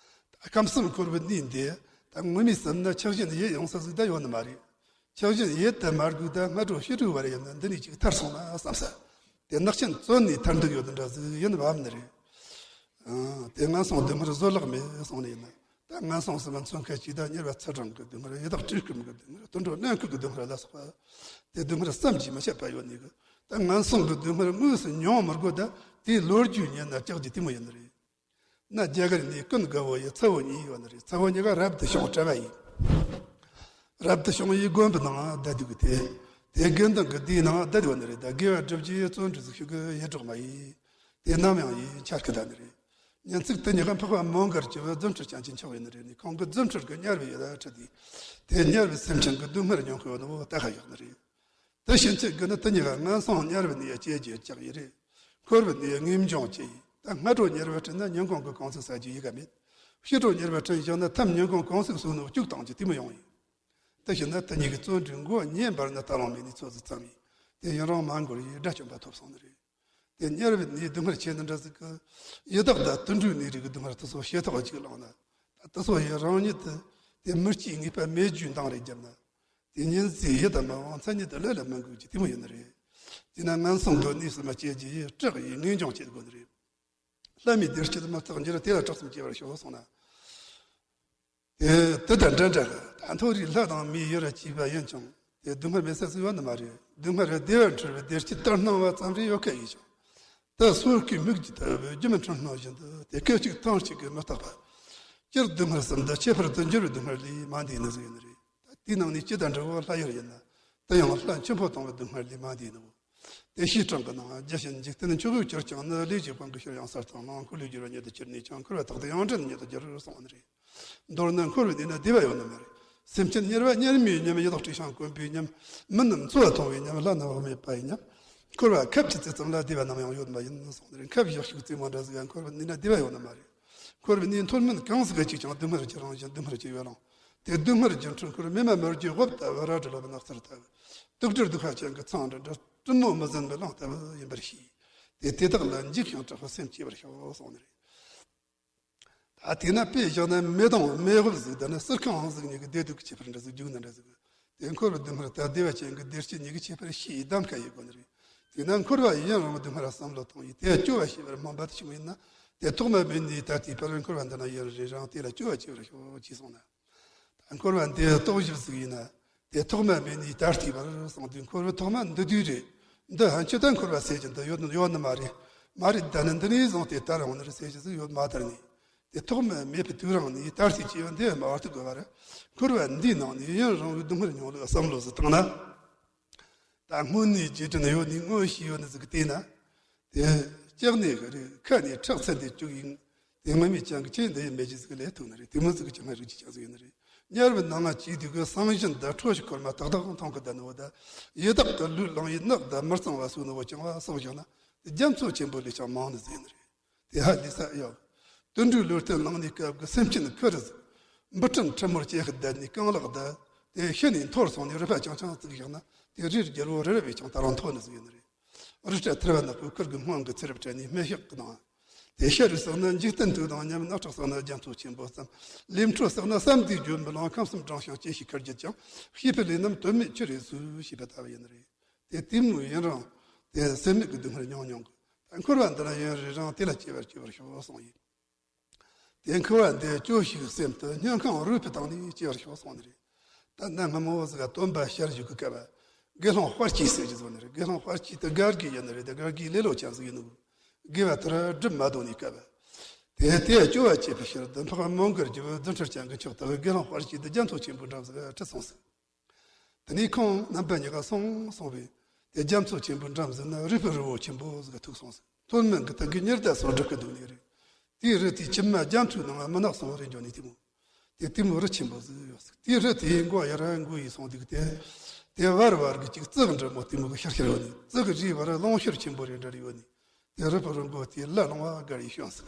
ད་ཁམས་གསུམ་འཁོར་བའི་གནས་འདི་ད་ངོ་མས་བསམ་ན་ཆགས་ཞེན་ཡེ་ཡོང་ས་ཟིག་ད་ཡོད་ནི་མ་རེད། ཆགས་ཞེན་ཡེ་དེ་མ་དགོས། ད་སྔ་དྲོ་ཕྱི་དྲོའི་བར་ཡིན་ན་འདི་ནས་ཅིག་ཐར་སོང་ན་བསམ་ས། དེ་ནག་ཅན་བཙོན་ནས་ཐར་འདོད་ཡོད་འདྲ་ཟིག་ཡིན་བབ་ནི་རེད། ཨང་། དེ་ངན་སོང་སྡུག་བསྔལ་བཟོད་གླགས་མེད་གསུངས་ནི་ཡིན་ན། ད་ངན་སོང་གསུམ་མཚོན་ཁ་ཅིག་ད་དམྱལ་བ་ཚ་གྲང་གི་སྡུག་བསྔལ། ཡི་དྭགས་བཀྲེས་སྐོམ་གྱི་སྡུག་བསྔལ། དུད་འགྲོ་གླེན་ལྐུགས་ཀྱི་སྡུག་བསྔལ་ལ་སོགས་པ། དེ་སྡུག་བསྔལ་བསམ་གྱིས་མི་ཁྱབ་པ་ཡོད་ནི་གི། ད་ངན་སོང་གི་སྡུག་བསྔལ་དངོས་སུ་མྱོང་མི་དགོས། ད་དེའི་ལོ་རྒྱུས་ཉན་ན་སྐྲག་རྒྱུ་དེ་མོ་ཡིན་ནི་རེད། ན་རྒྱ་གར་ནས་ཀུན་དགའ་བོ་ཡི་ཚ་བོ་གཉིས་ཡོད་ནི་རེད། ཚ་བོ་གཉིས་ཀ་རབ་ཏུ་བྱུང་གྲྭ་བ་ཡིན། རབ་ཏུ་བྱུང་ཡི་དགོན་པའི་ནང་བསྡད་འདུག་གི། དེ་དེ་དགེ་འདུན་གྱི་སྡེའི་ནང་བསྡད་ཡོད་ནི་རེད། ད་དགེ་བ་སྒྲུབ་རྒྱུ་ཡི་བརྩོན་འགྲུས་ཟིག་ཞུ་གི་ཡི་གྲོགས་མ་ཡིན། དེ་ནམ་ཡང་ཡིན་ཆར་ཁི་ད་ནི་རེད། ཉིན་ཚིག་དེ་གཉིས་ཀ་འཕགས་པ་མོའུ་འགལ་གྱི་བུ་རྫུ་འཕྲུལ་ཅན་གྱི་མཆོག་ཡིན་ནི་རེད། ནི་ཁོང་གི་རྫུ་འཕྲུལ་གྱི་དམྱལ་བའི་ཡུལ་ལ་ཁྲིད་དེ། དེ་དམྱལ་བའི་སེམས་ཅན་གྱི་སྡུག་བསྔལ་མྱོང་གི་ཡོད་ནི་བོ་ལྟ་ཁ་བཞག་ནི་རེད། དེ་ཕྱིན་ཆད་དགེ་འདུན་དེ་གཉིས་ཀ་ངན་སོང་དམྱལ་བའི་གནས་སྐྱེ་རྒྱུ་ལྕགས་ཡི་རེད། འཁོར་བའི་གནས་ངེས་འབྱུང་སྐྱེ་ཡི། ད་སྔ་དྲོ་དམྱལ་བ་ཁྲིད་ན་ཉིན་གུང་གི་གུང་ཚིགས་ཟ་རྒྱུ་ཡི་ག་མེད། ཕྱི་དྲོ་དམྱལ་བ་ཁྲིད་བཞག་ན་ཐམ་ཉིན་གུང་གུང་ཚིགས་ཟོས་ནོ་སྐྱུག་བཏང་རྒྱུ་དེ་མོ་ཡོང་ཡི། དེ་བཞིན་ན་དེ་གཉིས་ཀྱི་བརྩོན་འགྲུས་མགོ་བརྙན་འབར་ན་ད་ལོང་མེད་ནི་ཚོད་ཟིག་ཙམ་ཡིན། དེ་ཡུན་རིང་མ་འགོར་ཡི་དགྲ་བཅོམ་པ་ཐོབ་སོང་ནི་རེད། དེ་དམྱལ་བའི་གནས་སྡུག་བསྔལ་ཆེ་ནི་འདྲ་ཟིག་གི། ཡི་དྭགས་དང་དུད་འགྲོའི་གནས་རིགས་ཀྱི་སྡུག་བསྔལ་དེ་ཚོ་ཞེ་ཐག་གཅིག་བླངས་ན། ད་དེ་ཚོ་ཡི་རང་ཉིད་དེ་དེ་མི་སྐྱེའི་ངེས་པ་མེད་རྒྱུའི་འདང་རེ་བརྒྱབ་ན། དེ་ཉིན་ཟས་ཡིད་དུ་མི་འོང་། མཚན་ཉིད་དུ་ལུས་ལ་མི་འགུག་རྒྱུ་དེ་མོ་ཡིན་ནི་རེད། དེས་ན་ངན་སོང་གི་གནས་སུ་མི་སྐྱེ་རྒྱུ་ཡི་སྐྲག་ཡི་ངེས་འབྱུང་སྐྱེ་དགོས་ནི་རེད། ལྷ་མིའི་བདེ་སྐྱིད་མི་རྟག་འགྱུར། དེ་ལ་སྐྲག་སེམས་སྐྱེ་བར་ཤོག་གསུངས་ན། དེ་དེ་དང་འདྲ་འདྲ་ལ་ད་མཐོ་རིས་ལྷ་དང་མིའི་ཡུལ་ལ་སྐྱེས་པ་ཡིན་ཀྱང་དེ་སྡུག་བསྔལ་མེད་ས་སུ་ཡོད་ནི་མ་རེད། སྡུག་བསྔལ་རེ་བདེ་བར་འཁྲུལ་བའི་བདེ་སྐྱིད་ལྟར་སྣང་བ་ཙམ་རེ་ཡོད་ཁ་ཡིན་ཀྱང་། དེ་སོ་སྐྱེའི་མིག་གིས་བལྟ་བའི་སྒྱུ་མའི་འཁྲུལ་སྣང་བཞིན་དུ་དེ་སྐད་ཅིག་ཐེངས་གཅིག་གིས་མི་རྟག་པ། སྤྱིར་སྡུག་བསྔལ་གསུམ་དུ་ཁྱད་པར་དུ་འགྱུར་བའི་སྡུག་བསྔལ་ལས་མ་འདས་ནི་ཟིག་ཡིན་ནི་རེད། དེའི་ནང་ནས་སྤྱི་དང་འབྲས་བུ་ལྷ་ཡུལ་ཡིན་ན། དེ་ཡང་ལྷ་འཆི་འཕོ་ལྟུང་བའི་སྡུག་བསྔལ་ལས་མ་འདས་ནོ། དེ་བྱས་གྲངས་ཀྱི་ནང་རྒྱལ་ཞིང་འཇིག་རྟེན་མཆོག་གི་གྱུར་ཀྱང་ནི། ལས་ཀྱི་གོང་གི་ཕྱིར་ཡང་སར་བཏང་། ནང་འཁོར་ལས་སྒྱུར་བ་ཉིད་དུ་གྱུར་ནས་ཀྱང་། འཁོར་བ་དག་ཏུ་ཡང་འདྲེན་ཉིད་དུ་གྱུར་གསུངས་པ་ནི་རེད། མདོར་ན་འཁོར་བའི་གནས་ན་བདེ་བ་ཡོད་ནི་མ་རེད། སེམས་ཅན་དམྱལ་བ་དམྱལ་མེའི་ཉམས། ཡི་དྭགས་བཀྲེས་ཤིང་སྐོམ་པའི་ཉམས། མི་རྣམས་འཚོ་བ་ཐུང་བའི་ཉམས། ལྷ་རྣམས་བག་མེད་པ་ཡི་ཉམས། འཁོར་བ་ཁབ་ཀྱི་རྩེ་ཙམ་ལ། བདེ་བ་ནམ་ཡང་ཡོད་མ་ཡིན་གསུངས་ནི་རེད། ཁབ་བཞག་ཤུགས་རྩེ་མོ་འདྲ་ཟིག་ཡང་འཁོར་བའི་གནས་ན་བདེ་བ་ཡོད་ནི་མ་རེད། འཁོར་བའི་གནས་མཐོ་དམན་གང་ཟིག་ག་གཅིག་ཀྱང་། སྡུག་བསྔལ་གྱི་རང་བཞིན་སྡུག་བསྔལ་གྱི་ཡོ་ལང་། དེ་སྡུག་བསྔལ་གྱི་འཁྲུལ་འཁོར། མེ་མ་མུར་གྱི་འོབས་ལྟ་བུ། རལ་གྲི་ལོ་མའི་ནགས་ཚལ་ལྟ་བུ། དུག་སྦྲུལ་གདུག་པ་ཅན་གྱི་ཚང་འདྲ་འདྲ། སྲིན་མོ་མི་ཟིན་པའི་གླིང་ལྟ་བུ་ཡིན་པར་ཤེས། དེ་དེ་དག་ལ་འཇིགས་ཤིང་སྐྲག་པའི་སེམས་སྐྱེ་བར་ཤོག་གསུངས་ནི་རེད། ད་དེས་ན་དཔེ་བཞག་ན་མེ་དང་མེ་འོབས་ཟིག་དང་ནི་སིལ་ཁང་ཟིག་གཉིས་ཀྱི་བདེ་སྡུག་གི་ཁྱད་པར་འདྲ་ཟིག་རྒྱུག་ནི་འདྲ་ཟིག་དེ་འཁོར་བའི་སྡུག་བསྔལ་དང་བདེ་བ་ཅན་གྱི་བདེ་སྐྱིད་གཉིས་ཀྱི་ཁྱད་པར་ཤེས། གདམ་ཁ་ཡེད་དགོས་ནི་རེད། དེས་ན་འཁོར་བ་ཡི་ཡུན་རིང་བའི་སྡུག་བསྔལ་བསམ་བློ་བཏང་ཡིས། དེ་སྐྱོ་བ་ཤེས་པར་སྨོན་པ་དེ་ཆི་མོ་ཡིན་ན། དེ་ཐོག་མ་མེད་ནས་ད་ལྟའི་བར་འཁོར་བ་འདི་ན་ཡུན་རིང་རིང་དེ་ལ་སྐྱོ་བ་སྐྱེ་བར་ཤོག་ཅེས་གསུངས་ན། ད་འཁོར་བ་འདི་རྟོག་ཞིབ་ཟིག་ཡིན་ན། དེ་ཐོག་མ་མེད་ནས་ད་ལྟའི་བར་གསུངས་དུས་འཁོར་བའི་ཐོག་མ་འདི་དུས་རེད། འདི་ཧན་ཆི་ད་འཁོར་བ་ཟེར་གྱི་འདི་ཡོད་ཡོད་ནི་མ་རེད། མ་རེད། ད་ནི་འདི་ནས་བཟུང་སྟེ་དར་འོང་ནི་རེད་ཟེར་གྱི་ཟིག་ཡོད་མ་དར་ནས། དེ་ཐོག་མ་མེད་པའི་དུས་རང་ནས་ད་ལྟའི་སྐྱེ་བ་འདི་མ་བར་དུ་དགོས་པར། འཁོར་བ་འདིའི་ནང་ནས་ཡུན་རིང་བའི་སྡུག་བསྔལ་མྱོང་ལུགས་བསམ་བློ་ཟིག་བཏང་ན། ད་སྔོན་ནས་རྗེས་དྲན་ཡོད་ནི་མངོན་ཤེས་ཡོད་ནི་ཟིག་གི་སྟེང་ན། དེ་ལྕགས་ནས་རེད། ཁ་ནས་ཁྲག་ཚན་དེ་བཅུག་ཡིན། དེ་སྔོན་མའི་ཅང་གི་ཆེ་འདི་ཡི་མེ་ལྕེ་ཟིག་ལས་ཐུག་ནི་རེད། དེ་མོ་ཟིག་གི་ཅང་རིགས་ཀྱི་ཅང་ཟིག་ཡིན་ནི་རེད། དམྱལ་བའི་ནང་ང་སྐྱེས་དུས་ཀྱི་སང་ཞིན་དང་ཁྲོ་ཞིག་འཁོར་མ་ཏག་ཏག་མཐོང་གི་བསྡད་ནི་བོ་ད། ཡི་དྭགས་ཀྱི་ལུས་བླངས་ཡིན་ནག་དང་མི་གཙང་བ་སོགས་ནི་བོ་ཅང་བ་སོགས་བཞག་ན། དེ་རྒྱ་མཚོ་ཆེན་པོ་ལས་ཀྱང་མང་ནི་ཟིག་ཡིན་ནི་རེད། དེ་ཧ་ལས་ས་ཡོད། དུད་འགྲོའི་ལུས་རྟེན་བླངས་ནས་སྐབས་ཀྱི་སེམས་ཅན་ཁུར་ཟིག་འབུ་ཕྲན་ཕྲ་མོར་སྐྱེ་ཤི་བསྡད་ནས་རྐང་ལག་བསྡད། དེ་ཤི་ནས་འཐོར་སོང་ནས་རུས་པ་ཆུང་ཆུང་བརྩིགས་བཞག་ན། དེ་རིའི་རྒྱལ་པོ་རི་རབ་བས་ཀྱང་ད་རུང་མཐོ་ནི་ཟིག་ཡིན་ནི་རེད། རི་སྐྲ་ཐལ་བ་ནག་པོའི་ཁུར་གྱི་སྔོན་གྱི་ཚེ་རབས་བྲལ་ནས་སྨེ་ཤོག་གི་ནང་། དེ་ཤ་རུས་བསགས་ན་འཇིག་རྟེན་དུག་དང་མཉམ། རྣག་ཁྲག་བསགས་ན་རྒྱ་མཚོ་ཆེན་པོ་ཙམ། ལས་འཕྲོ་བསགས་ན་བསམ་དུས་བརྗོད་མི་ལང་། ཁམས་གསུམ་བགྲངས་ཤིང་སྐྱེ་ཤི་ཁར་བརྒྱུད་ཀྱང་། བྱས་པའི་ལས་རྣམས་དོན་མེད་ཆུད་རེ་སུ་ཞེས་པ་ལྟ་བུ་ཡིན་ནི་རེད། དེ་དེ་མོ་ཡིན་རུང་། དེ་སེམས་མེད་ཀྱི་སྡུག་བསྔལ་མྱོང་མྱོང་གི། ད་འཁོར་བ་འདི་ན་ཡུན་རིང་རིང་དེ་ལ་སྐྱེ་བར་སྐྱེ་བར་ཤོག་གསུངས་ཡིན། དེ་འཁོར་བ་འདི་སྐྱོ་ཞིག་སེམས་དུ་སྙིང་ཁོང་རུས་པའི་གཏིང་ནས་སྐྱེ་བར་ཤོག་གསུངས་ནི་རེད། ད་གནའ་སྔ་མོ་ཟིག་ག་སྟོན་པ་ཞལ་བཞུགས་ཀྱི་སྐབས། དགེ་སློང་དཔལ་སྐྱེས་ཟེར་གྱི་བཟོ་ནི་རེད། དགེ་སློང་དཔལ་སྐྱེས་དེ་དགའ་དགེ་ཡིན་ནི་རེད། དེ་དགའ་དགེའི་ལེ་ལོ་ཅན་ཟིག་ཡིན་ནོ། དགེ་བ་དེར་སྒྲུབ་མ་འདོད་ནི་སྐབས། དེ་དེ་སྐྱོ་བ་སྐྱེས་པའི་ཕྱིར་དུ་འཕགས་པ་མོའུ་འགལ་གྱི་བུ་རྫུ་འཕྲུལ་ཅན་གྱི་མཆོག་དག་དགེ་སློང་དཔལ་སྐྱེས་དེ་རྒྱ་མཚོ་ཆེན་པོའི་འགྲམ་ཟིག་ཁྲིད་སོང་ཟིག་དེ་ནས་ཁོང་རྣམ་པ་གཉིས་ཀ་སོང་སོང་བས། དེ་རྒྱ་མཚོ་ཆེན་པོའི་འགྲམ་ཟིག་ན་རུས་པའི་རི་བོ་ཆེན་པོ་ཟིག་ཐུག་སོང་ཟིག་མཐོ་དམན་གྱི་སྟེང་གི་ཉི་ཟླ་སོགས་སྒྲུབ་ཀྱི་འདུག་ནི་རེད། དེའི་རི་དེའི་ཁྱིམ་མ་རྒྱ་མཚོའི་ནང་མུན་ནག་སོགས་རེ་འགྱོ་ནི་དེ་མོ། དེ་དེ་མོ་རི་ཆེན་པོ་ཟིག་ཡོད་ཟིག་དེའི་རི་དེའི་མགོ་ཡར་མགོ་ཡིས་སོང་འདུག་དེ། དེ་བར་བར་གྱི་ཅིག་རྩི་གི་འདྲ་མོ་དེ་མོ་གི་ཤར་ཤར་ཡོད་ནི། རྩི་གི་རིའི་བར་རླུང་ཤུར་ཆེན་པོ་རེ་འདྲ་རེ་ཡོད་ནི། དེ་རི་བོ་རི་མགོ་དེའི་ལ་ལུང་བ་སྒར་ཡི་བྱུང་ཟིག་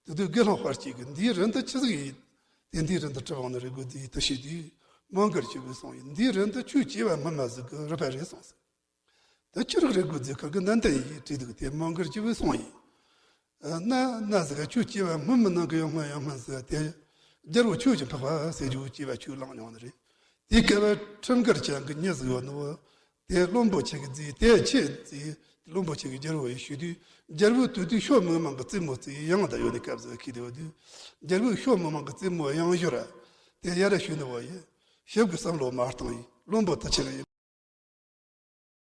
དེ་དུས་དགེ་སློང་དཔལ་སྐྱེས་ཀྱིས་འདིའི་རི་འདི་ཆི་ཟིག་ཡིན། དེ་འདིའི་རི་འདི་གྲུབ་འོང་ནི་རེད་གོ་དེ་ཡིས་དུ་ཤེས་དུས། མོའུ་འགལ་གྱི་བུས་སོང་ཡིན། འདིའི་རི་འདི་ཁྱོད་སྐྱེ་བ་སྔོན་མ་ཟིག་གི་རུས་པ་རེད་སོང་ཟིག་དེ་ཁྱི་རིགས་རེད་དགོས་རྫི་ཁུར་གི་ནན་ཏན་ཡིས་བྲིས་འདུག་དེ་མོའུ་འགལ་གྱི་བུས་སོང་ཡིན། ན་ན་ཟིག་ཁྱོད་སྐྱེ་བ་སྔོན་མི་ནང་གི་ཡོང་སྔོན་ཡོང་སྔོན་ཟིག་དེ། རྒྱལ་པོ་ཁྱོད་ཀྱི་འཕགས་པ་ཟེར་རྒྱུ་སྐྱེ་བ་ཁྱོད་བླངས་མྱོང་ནི་རེད། དེའི་སྐབས་ཁྲིམས་འགལ་ཅན་གྱི་མྱི་ཟིག་ཡོད་ནོ། དེ་བློན་པོ་ཆེ་གི་རྫི་དེ་ཆེ་རྫི། བློན་པོ་ཆེ་གི་རྒྱལ་པོ་ཡི་ཞུས་དུས། རྒྱལ་པོ་དུས་དུས་ཤོ་མིག་མང་གི་རྩེད་མོ་རྩེ་ཡང་ད་ཡོད་ནི་སྐབས་ཟིག་ཁྱེད་དེ་བ་དུས། རྒྱལ་པོས་ཤོ་མིག་མང་གི་རྩེད་མོ་ཡང་ཞོར་ར། དེ་ཡ་ར་ཞུས་ནི་བ་ཡི། ཞིབ་གི་བསམ་བློ་མ་བཏང་ཡིན། བློན་པོ་དུ་ཆེ་གི་ཡིན།